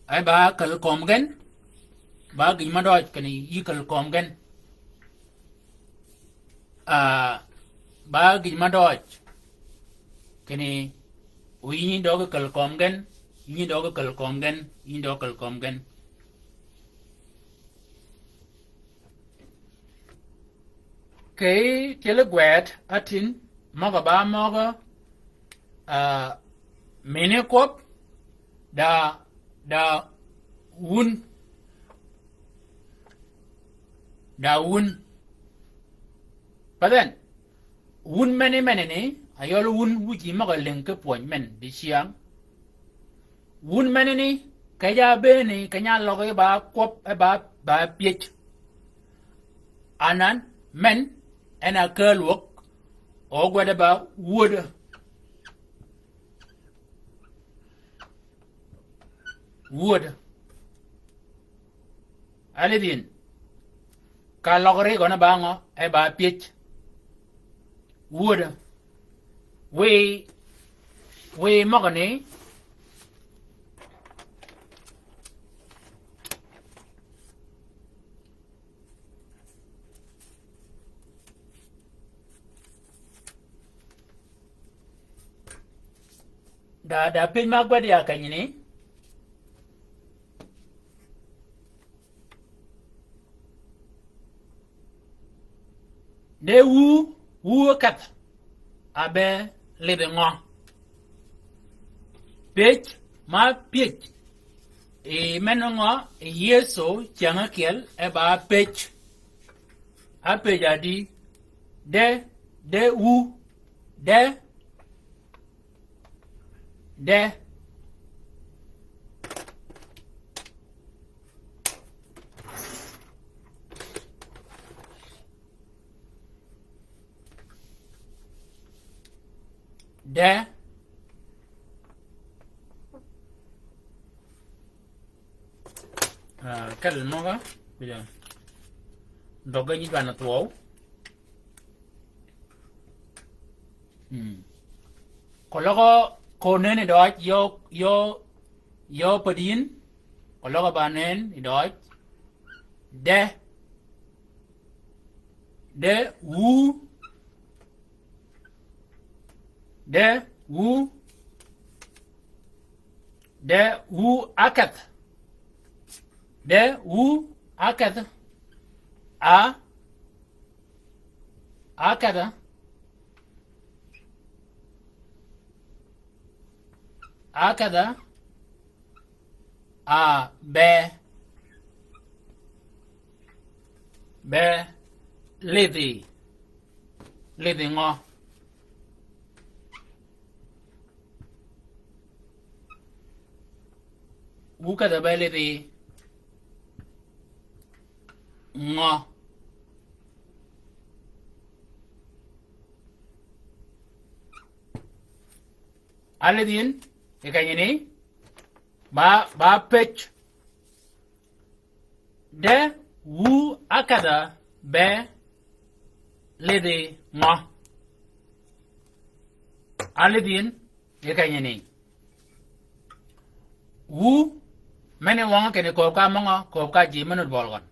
Ai ba käl kömi gen, ba gïj ma døøj kinni yï käl kömi gen. Ah, ba gïj ma døøj kinni, o yï nyi døøg käl kömi gen, yï nyi døøg käl kömi gen, yï nyi døøg käl kömi gen. Kì yï tyeli gwed átïn, møg-a ba møg-a, ah, mini kwøb, da, da wun. Da wun. But then, wun meni menani, a yøl wun wu ji møg-a lïng ki pwöny men dicyäng. Wun menani, kej-a bëëni, keny-a løg yi ba kwøb, e ba, ba pyëj. Anan, men, en a kääl wøg, o gwed ba wuod. Wuod. Alidhin. Ka løg ri gøn ba ngø, e ba pyëj. Wuod. Wi, wi møgø ni. Da, da pyëj ma gwed ya kanyini. De wu, wu kedh a be lidhi ngø? Pyëj ma pyëj. I men ngø, i Yëso cyäng ákyel e ba pëj. A pëj a di, de, de wu, de, de. De. Ah, kel møga, kuja. Døge nyi gana twøw. Hmm. Koløgø, ko nen i døøj, yø, yø, yø padin. Koløgø ba nen i døøj. De. De wu. De wu. De wu ákedh. De wu ákedh. A. Ákedh. Ákedh. A be, be lidhi, lidhi ngø? Wu kedh be lidhi ngø? Alidhin, i kenyini, ba, ba pëj. De wu ákedh be lidhi ngø? Alidhin, i kenyini. Wu, meni wøng kinni kööb ka møngø, kööb ka ji me nud bøl gøn.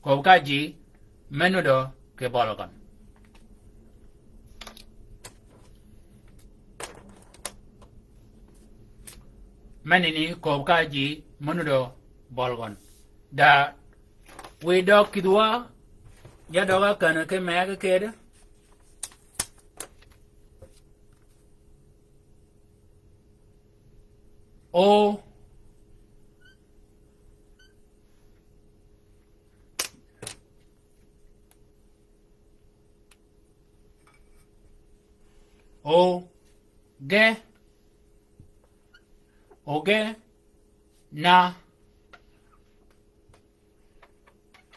Kööb ka ji me nuddø kì bøl gøn. Meni ni kööb ka ji me nuddø bøl gøn. Da, wi døg kidhwa, ya døg a känni ki meg kedi. O. O. Ge. O ge. Na.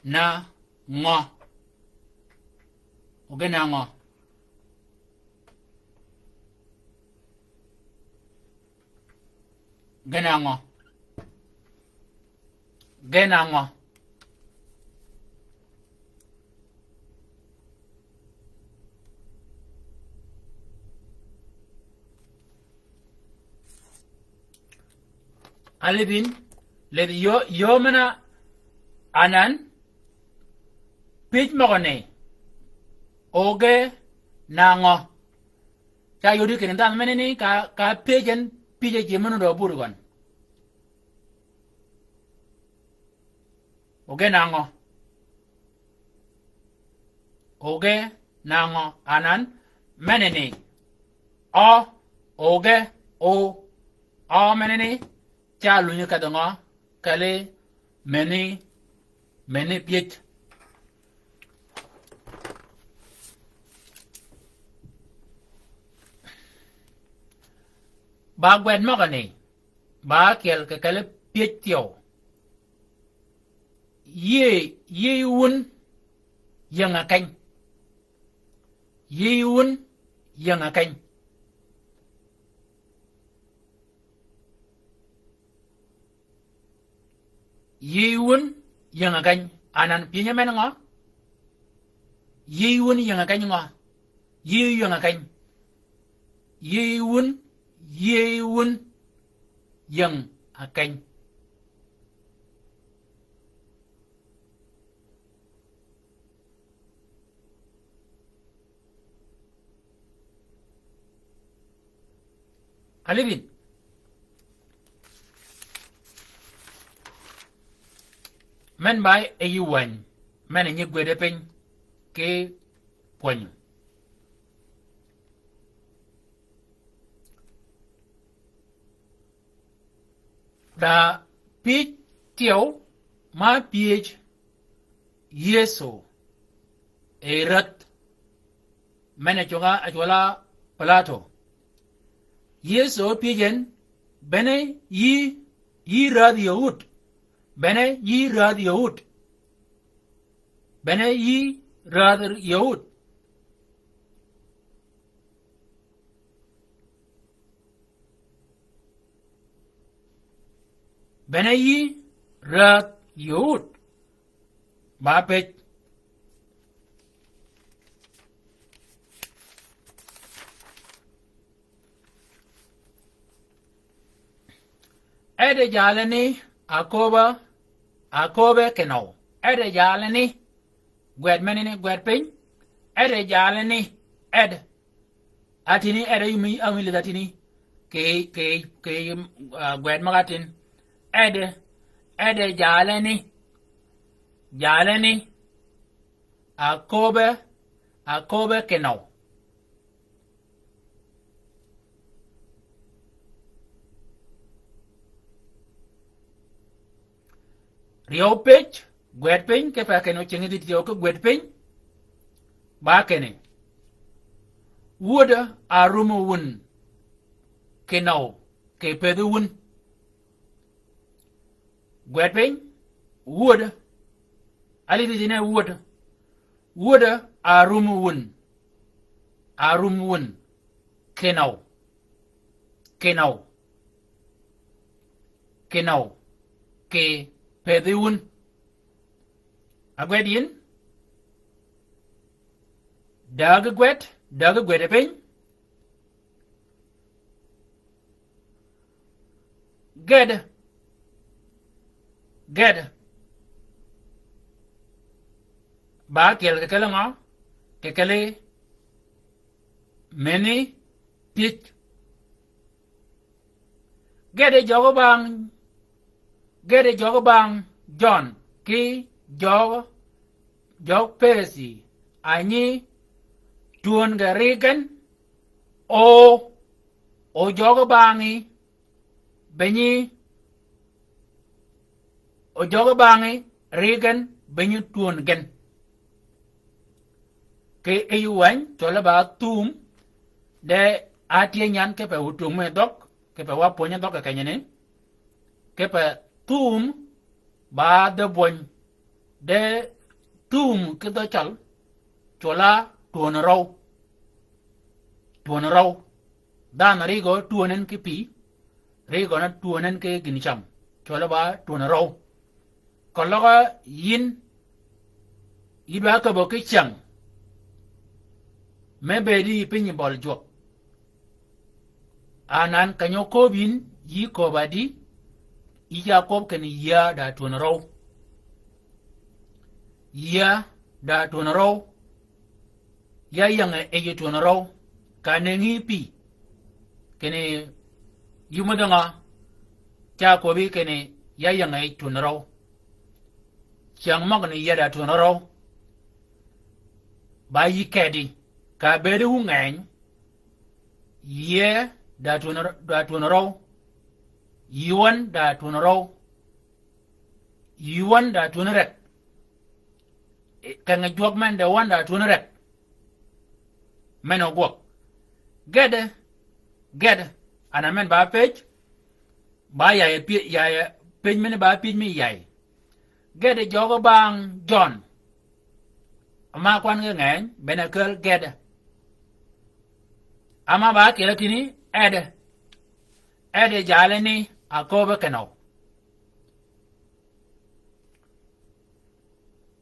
Na. Ngø. O ge na ngø. Gen ang'o? Gen ang'o? Alidhin, ledhi yo, yo men-a anan, pyëj møgø ni, o ge nang'o? Ca yodi kinni dhanhø menani ka, ka pyëj en pyëj e ji men-a dø bur gøn. O ge nang'o? O ge nang'o? Anan, menani. Ø, o ge, o. Ø menani, ca lunyi kedhi ngø, kelli meni, meni pyëj. Ba gwed møgø ni, ba ákyel kì kelli pyëj thyew. Yïëy, yïëy wun, ying-a keny. Yïëy wun, ying-a keny. Yïëy wun, ying a keny. Anan pyënyi men ngø? Yï wun ying a keny ngø? Yï ying a keny. Yï wun, yï wun ying a keny. Alibin. Men ba e yï wäny, men e nyi gwede piny ki pwönyo. Da pyëj tyew ma pyëj Yëso e rädh, men e cwøga, a cwøla Pilato. Yëso pyëj en, bene yï, yï rädh Yëhud, bene yï rädh Yëhud, bene yï rädh Yëhud. Bene yï rädh Yëhud? Ba pëj. Ede jalani aköbbe, aköbbe kinøw. Ede jalani. Gwed menani, gwed piny. Ede jalani. Ed. Atini ede yumi, ami lidh atini. Kì, kì, kì, ah, gwed møg-a tin. Ede, ede jalani. Jalani. Aköbbe, aköbbe kinøw. Ryew pëj, gwed piny, kipe kinøw cingi dhi tyew ki gwed piny. Ba kinni, wödø a rumø wun kinøw kì pëthi wun. Gwed piny, wödø. Alidhi dine wödø. Wödø a rumø wun. A rumø wun. Kinøw. Kinøw. Kinøw. Kì pëthi wun. Agwed yin. Dägi gwed, dägi gwed e piny. Ged. Ged. Ba kyel kì kelli ngø? Kì kelli meni pyëj. Ged jøgi bang, ged jøgi bang Jøn ki jøgi, jøg pëthi, a nyi twön ge ri gen, o, o jøgi bangi, be nyi, o jøgi bangi ri gen, be nyi twön gen. Kì yï wäny, cwølle ba thum, de atye nyan kipe wutwöng mi dhøg, kipe wa pwönyi dhøg kì kenyini, kipe thum, ba dhø bwöny, de thum ki dhø cøl, cwølla twön røw. Twön røw. Dhanhø rigø twönen ki pï, rigø na twönen ki gïn cam. Cwølle ba twön røw. Keløg yïn, yï dwa köbbi ki cyäng me bëëdi yi piny bøl jwøk. Anan keny-a óköbbi yïn, yï köbbi adi, yï ca köbbi kinni yïa da twön røw. Yïa da twön røw. Ya ying-a yij twön røw. Ka nëngi pï. Kinni yï mødhø ngø, ca köbbi kinni ya ying-a yij twön røw. Cyäng møgani yïa da twön røw. Ba yï kedi. Ka bëëdi wu ngeny, yïe da twön, da twön røw. Yï wøn da twön røw. Yï wøn da twön rek. Kenge jwøk men de wøn da twön rek. Men ogwøg. Ged, ged. Ana men ba pëj. Ba yaye pyëj, yaye pyëj men ba pyëj mi yaye. Ged jøgi bang Jøn. Ama kwan ge ngeny, bene kel ged. Ama ba kele kinni, ede. Ede jalani aköbbe kinøw.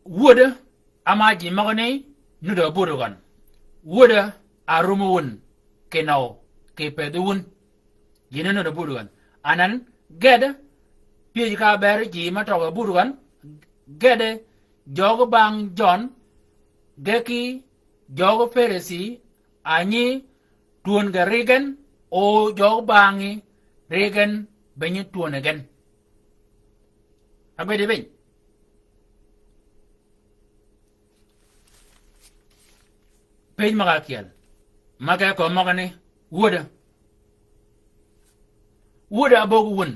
Wödø, ama ji møgani, nuti abudø gøn. Wödø, arum wun, kinøw, kipedhi wun. Ji ni nuti abudø gøn. Anan, gedø, pyëj ka ber ji me tøg abudø gøn, gedø, jøgi bang Jøn, geki, jøgi Peresi, a nyi, twön ge ri gen, o jøgi bangi, ri gen, be nyi twön gen. Abedi piny. Piny møg-a ákyel. Møg-a ke kömi møgani, wödø. Wödø abög wun.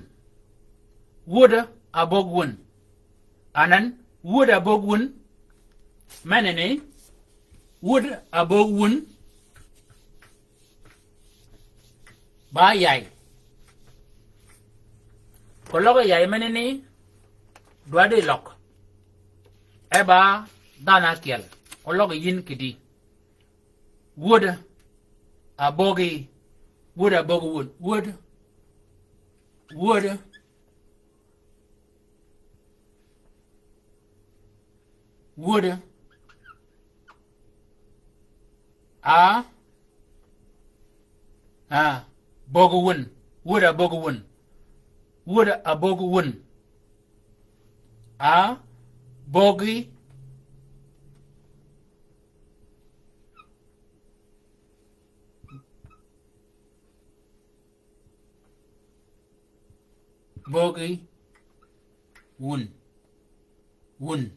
Wödø abög wun. Anan, wödø abög wun. Menani, wödø abög wun. Ba yay. Keløg yay menani, dwaddi løg. E ba dhanhø ákyel. Keløg yin kidi. Wödø abögi, wödø abögi wun, wödø, wödø, wödø, a, a, bögi wun, wödø abögi wun, wödø abögi wun, a, bögi, bögi, wun, wun,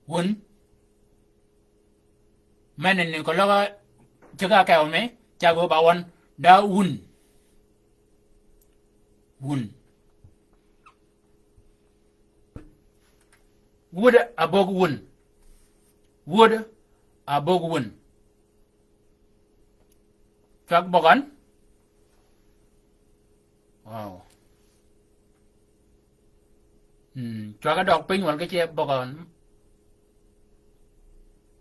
wun. Menani keløg ceg-a ákew mi, ceg-a ba wøn, da wun. Wun. Wödø abög wun. Wödø abög wun. Cwag bøgøn. Wow. Mm, cwag-a døg piny wøl ki ce bøgøn.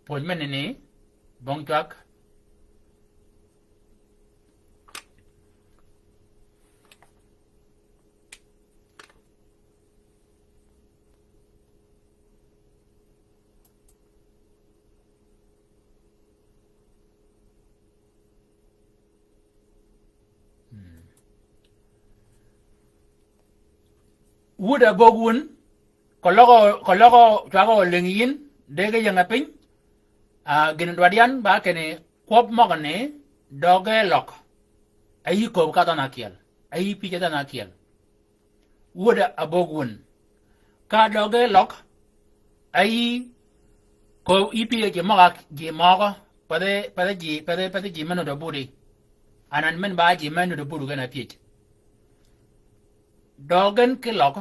Pwöj menani, bong cwag. Wödø abög wun, keløg, keløg cwag-a ólïngi yïn, de ge ying-a piny, a, gïn dwaddi yan ba kinni kwøb møgani, døge løg. Ayi kööb ka dhanhø ákyel. Ayi pyëj dhanhø ákyel. Wödø abög wun. Ka døge løg, ayi kööb, yi pyëj ji møg-a, ji møgø, pathi, pathi ji, pathi, pathi ji me nuti abudi. Anan men ba ji me nuti abudi gen-a pyëj. Døg gen ki løg,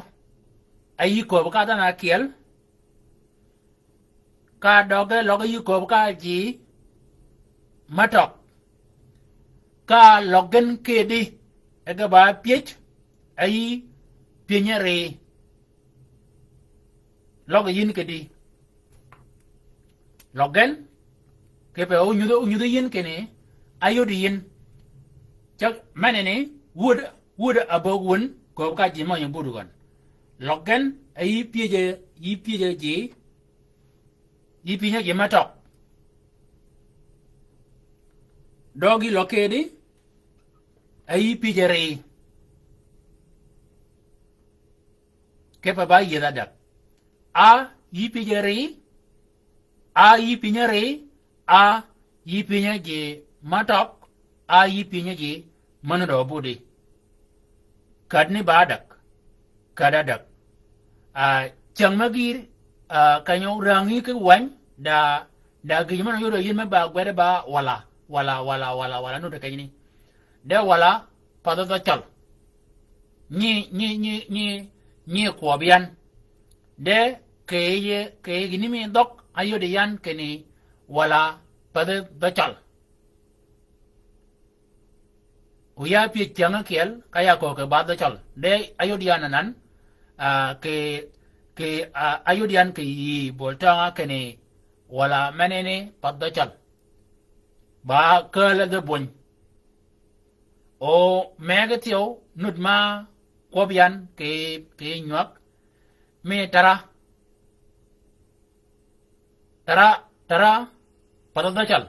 ayi kööb ka dhanhø ákyel, ka døge løg yi kööb ka ji me tøg. Ka løg gen kedi, e ge ba pyëj, ayi pyënyi ri. Løg yïn kedi. Løg gen, kipe ónyudhi, ónyudhi yïn kinni, ayodi yïn. Ceg menani, wödø, wödø abög wun, kööb ka ji mø nyi budø gøn. Løg gen, ayi pyëje, yi pyëje ji, yi pyënyi ji me tøg. Døgi løg kedi, ayi pyëje ri. Kipe ba yiedh adäg. A, yi pyëje ri, a, yi pyënyi ri, a, yi pyënyi ji me tøg, a, yi pyënyi ji me nuti abudi. Kädni ba adäg. Käddi adäg. A, cäng me gïr, a, keny-a órängi ki wäny, da, da gïj men-a óyodø yïn me ba gwede ba walà, walà, walà, walà, walà, nuti kenyni. De walà, pathi dhø cøl. Nyi, nyi, nyi, nyi, nyi kwøb yan. De kì yij, kì yij gïni mi dhøg, ayodi yan kinni walà pathi dhø cøl. O ya pyëj cäng ákyel, ka ya köög kì bath dhø cøl. De ayodi yan anan, a, kì, kì, a, ayodi yan kì yï bol tøng-a kinni walà menani path dhø cøl. Ba kääl dhø bwöny. O mëggi thyew nud ma kwøb yan kì, kì nywäg. Mi tara. Tara, tara, path dhø cøl.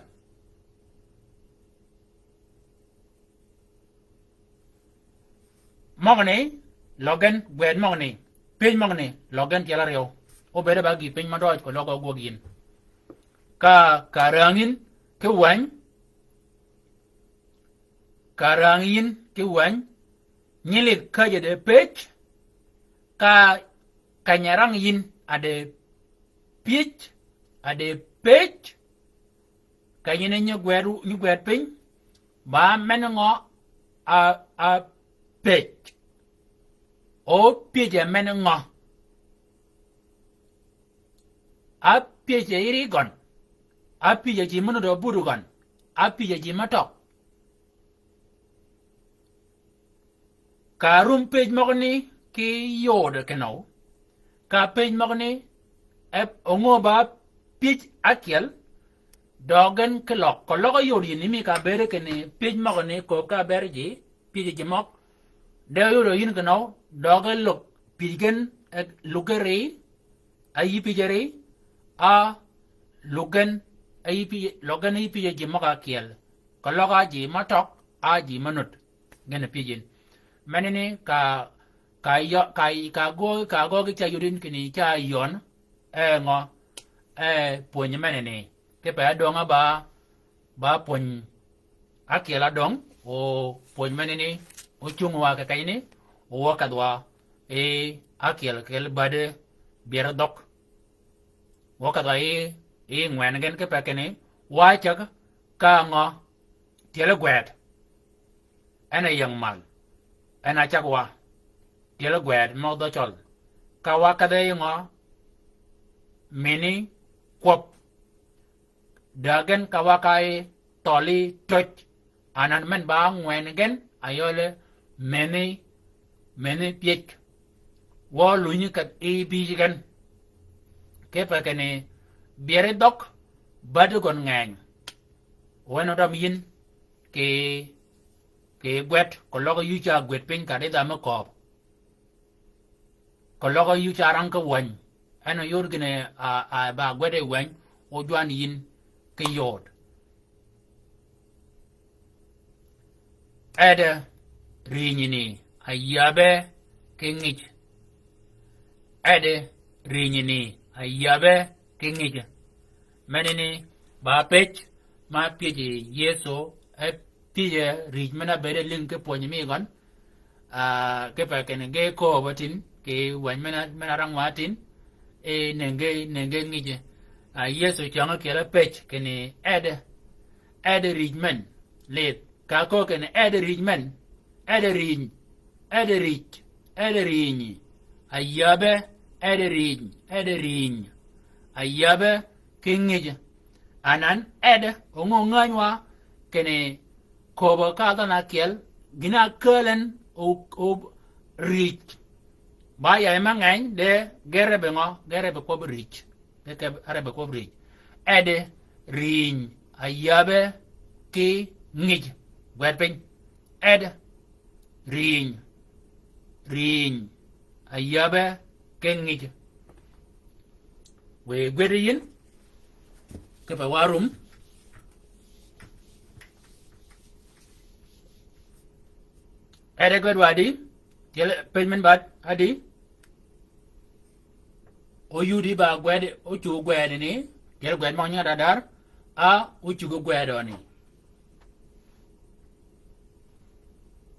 Møgani, løg gen gwed møgani, pyëj møgani, løg gen tyel áryew. Obëëd ba gïïpiny mø døøj keløg ogwøg yïn. Ka, ka rang yïn ki wäny, ka rang yïn ki wäny, nyi lidh käjji a de pëj, ka, ka nyi rang yïn a de pyëj, a de pëj, ka yïn nyi gwed, nyi gwed piny, ba men ngø a, a pëj. O pyëj a men ngø. A pyëj a yïri gøn. A pyëj a ji mø nudd a buti gøn. A pyëj a ji mø tøg. Ka rum pëj møgani ki yod kinøw. Ka pëj møgani, e, o ngø ba pyëj ákyel, døøg gen ki løg. Keløg yod yïn mi ka bëëd kinni pyëj møgani ko ka bëëd ji, pyëj ji møg. De oyod yïn kinøw, døøg e løg pyëj gen, e, luggi ri, a yï pyëj ri, a luggi gen, a yï pyëj, løg gen yï pyëj ji møg ákyel. Keløg a ji mø tøg, a ji mø nudd. Gen pyëj yïn. Menani ka, ka yø, ka, ka gø, ka gø ki ca yod yïn kinni ca yøn, e ngø, e pwönyi menani. Kipe adöng a ba, ba pwöny ákyel adöng, o pwöny menani, ocung wa kì kenyani, o wø kedh wa yi ákyel kel badi byeri dhøg. Wø kedh wa yi, yi ngwen gen kipe kinni, wa cäg ka ngø, tyeli gwed. En a ying mal. En a cäg wa. Tyeli gwed mø dhø cøl. Ka wa kedhe yi ngø, mini kwøb. Da gen ka wa ka yi thøli töj. Anan men ba ngwen gen, a yøli meni, meni pyëj. Wø lunyi kedh yi bïj gen. Kipe kinni byeri dhøg, badi gøn ngeny. Wen odøm yïn, kì, kì gwed, keløg yï ca gwed piny ka ridha me kööb. Keløg yï ca rang ki wäny. En oyod gïn a, a, ba gwed yi wäny, ojwan yïn ki yod. Ede rïnyni, a yabe ki ngij. Ede rïnyni, a yabe ki ngij. Menani ba pëj, ma pyëj Yëso, e pyëj rïj men-a bëëd e lïng ki pwönyi mi gøn. A, kipe kinni ge kööb tin, kì wäny men-a, men-a rang wa tin, e nenge, nenge ngij. A, Yëso cäng ákyel a pëj, kinni ede, ede rïj men, lidh. Ka köög kinni ede rïj men, ede rïny, ede rïj, ede rïny. A yabe, ede rïny, ede rïny. A yabe ki ngij. Anan ede, o ngø ngäny wa, kinni kööb ka dhanhø ákyel, gïn-a ákääl en o, o rïj. Ba yayi me ngeny, de ge rebe ngø, ge rebe kwøb rïj. Ge ke-, rebe kwøb rïj. Ede rïny, a yabe ki ngij. Gwed piny. Ede rïny, rïny, a yabe ki ngij. Wiy gwed yïn, kipe wa rum. Ede gwed wa adi, tyel pëj men bad adi. Oyudi ba gwed, ocug gwedani, tyel gwed møg nying adardar, a ocug gwedøni.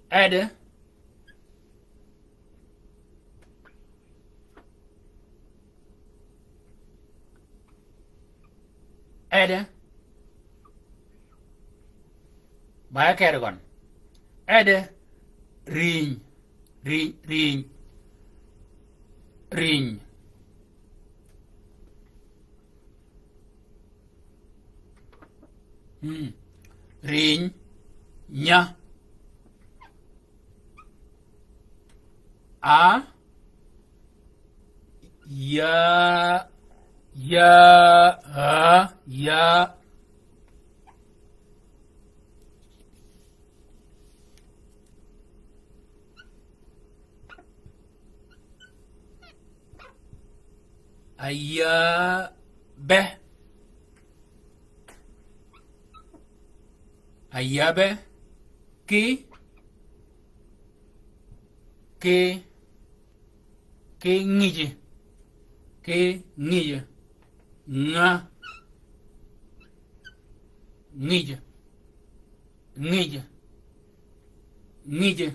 Ede. Ede. Ba e kere gøn. Ede. Rïny. Rïny. Rïny. Rïny. Mm. Rïny. Nya. A. Ya. Ya. A. Ya. A yabe. Ayabbe ki, ki, ki ngïjø, ki ngïjø, nga, ngïjø, ngïjø, ngïjø.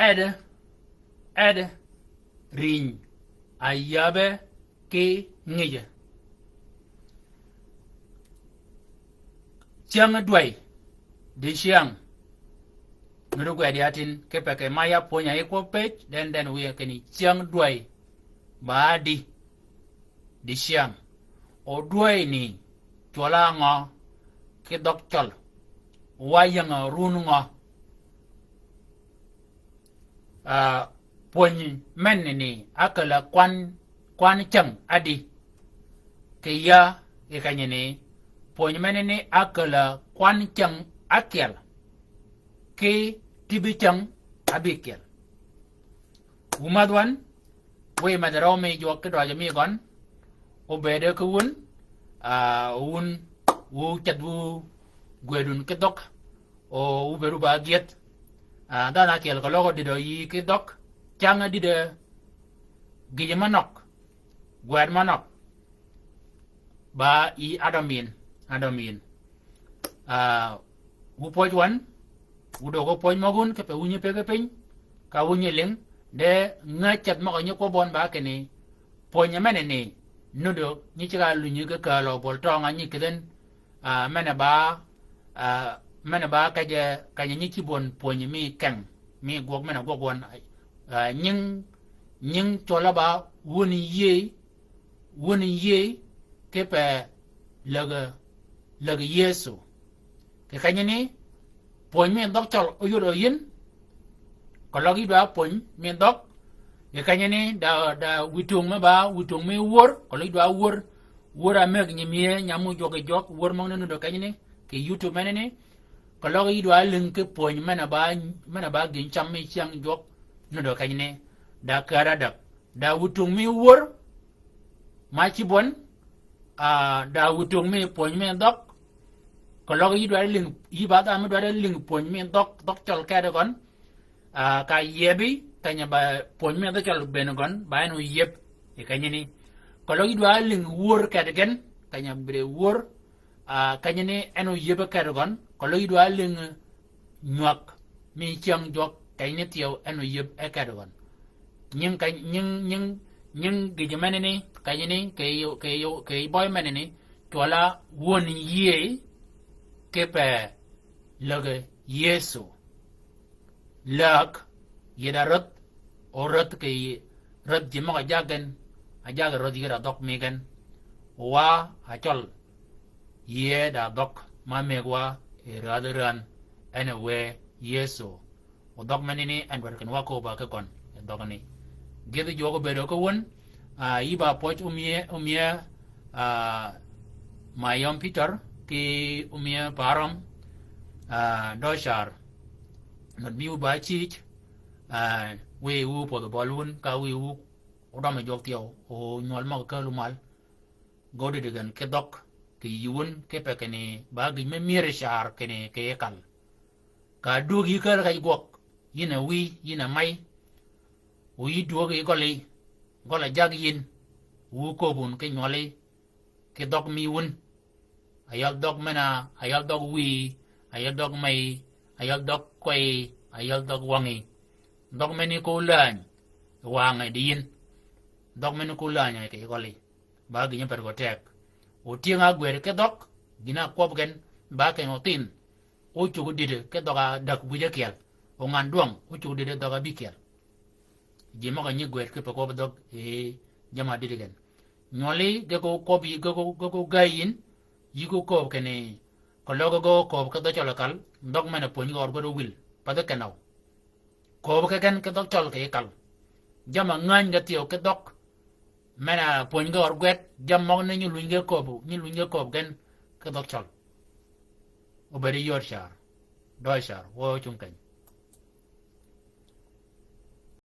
Ed, ed, riny, ayabbe ki ngïjø. Cyäng dwäy, dicyäng. Nuti gwed ya tin, kipe ki ma ya pwöny-a yi kwøb pëj, den den wiye kinni cyäng dwäy, ba di, dicyäng. O dwäy ni, cwøl-a ngø, ki dhøg cøl. Wa ying-a run ngø. Ah, pwöny menani ákääl-a kwan, kwan cyäng ádï. Kì ya, kì kenyi ni, pwöny menani ákääl-a kwan cyäng ákyel. Ki tïbi cyäng ábïkyel. Wu madh wan, wiy medh røw mi jwøk ki dwajø mi gøn, obëëde ki wun, ah, wun, wu ceth wu gwëd wun ki dhøg, o wu bëëd wu ba gyëdh. Ah, dhanhø ákyel keløg odïdø yï ki dhøg, cyäng ádïdø gïjø manøg, gwed manøg. Ba yï adø min, adø min. Ah, wu pwøj wan, wu døg pwøj møg wun, kipe wunyi pegi piny, ka wunyi ling, de ngäj ceth møg-a nyi kwøb wøn ba kinni, pwönyi menani, nuti nyi ceg-a lunyi ki kääl-a bøl tøng-a nyi kïdhi en, ah, men-a ba, ah, men-a ba kej-a, keny-a nyi cïb wøn pwönyi mi keng, mi gwøg men-a gwøg wøn, ah, nying, nying cwøl-a ba wun yïëy, wun yïëy, kipe läg, läg Yëso. Kì kenyi ni, pwöny mi dhøg cøl óyodø yïn, keløg yï dwa pwöny mi dhøg. Kì kenyi ni, da, da wïtung me ba, wïtung mi wör, keløg yï dwa wör, wör-a mëgg nyi mie, nyam mu jwøk ki jwøk, wör møgani nuti kenyi ni, kì YouTube menani, keløg yï dwa lïng ki pwöny men-a ba, men-a ba gïn cam mi cyäng jwøk, nuti kenyi ni, da kär-a däg. Da wïtung mi wör, ma cïb wøn, ah, da wïtung mi pwöny mi dhøg, keløg yï dwa lïng, yï ba dhanhø mi dwa lïng pwöny mi dhøg, dhøg cøl keti gøn, ah, ka yiebi, keny-a ba pwöny mi dhøg cøl bënn gøn, ba en oyeb, kì kenyi ni. Keløg yï dwa lïng wör keti gen, keny-a bïdø wör, ah, kenyi ni en oyeb keti gøn, keløg yï dwa lïng nywäg, mi cyäng jwøk, kenyi ni thyew en oyeb e keti gøn. Nying ka, nying, nying, nying gïjø menani, kenyi ni, kì yï, kì yï, kì yï bøy menani, cwøl-a wun yïëy, kipe läg Yëso. Läg, yïdh-a rädh, o rädh kì, rädh ji møg-a jag gen, a jag rädh yïdh-a dhøg mi gen. Wa, a cøl, yïëy da dhøg, ma mëgg wa, e rädhi rän, en a wë Yëso. O dhøg menani en dwaddi kinni wa kööb-a ki gøn, e dhøgani. Gïdhi jwøk obëëdø ki wun, ah, yï ba pwøj omie, omie, ah, Mayøm Pïtør, ki omie Parøm, ah, Dø Car. Nut mi wu ba cïj, ah, wiy wu pödh bøl wun, ka wiy wu odøm jwøk thyew, o nywøl møg-a kääl-a mal. Gø dïdï gen ki dhøg, kì yï wun, kipe kinni, ba gïj me myëri car kinni, kì yï kal. Ka dwög yï kääl kej gwøg, yïn a wïy, yïn a may, o yï dwöög yi gøli, gøl-a jag yïn, wu kööb wun ki nywøli, ki dhøg mi wun. Ayøl dhøg men-a, ayøl dhøg wïy, ayøl dhøg may, ayøl dhøg kwey, ayøl dhøg wøngi. Dhøg meni ko lääny, wangø di yïn. Dhøg meni ko lääny kì gøli. Ba gïn-a pär gø teg. O tyëng-a ágwëd ki dhøg, gïn-a kwøb gen, ba keny-a othin. O cuggi dïdø ki dhøg-a däg wïj ákyel. O ngan dwøng, o cuggi dïdø dhøg-a bïkyel. Ji møg-a nyi gwëd kipe kwøb dhøg, e, jamm-a dïdø gen. Nywøli, ge ko kwøb yï, ge ko, ge ko gäy yïn, yï ko kööb kinni, keløg ge ko kööb ki dhøg cøl kal, dhøg men-a pwönyi gø ød gwed ówïl, pathi kenøw. Kööb ki gen ki dhøg cøl kì yï kal. Jamm-a ngäny ge thyew ki dhøg, men-a pwöny ge ød gwed, jammì møgani nyi lunyi ge kööb, nyi lunyi ge kööb gen ki dhøg cøl. Obëëd yööd car, døøj car, wø ocung keny.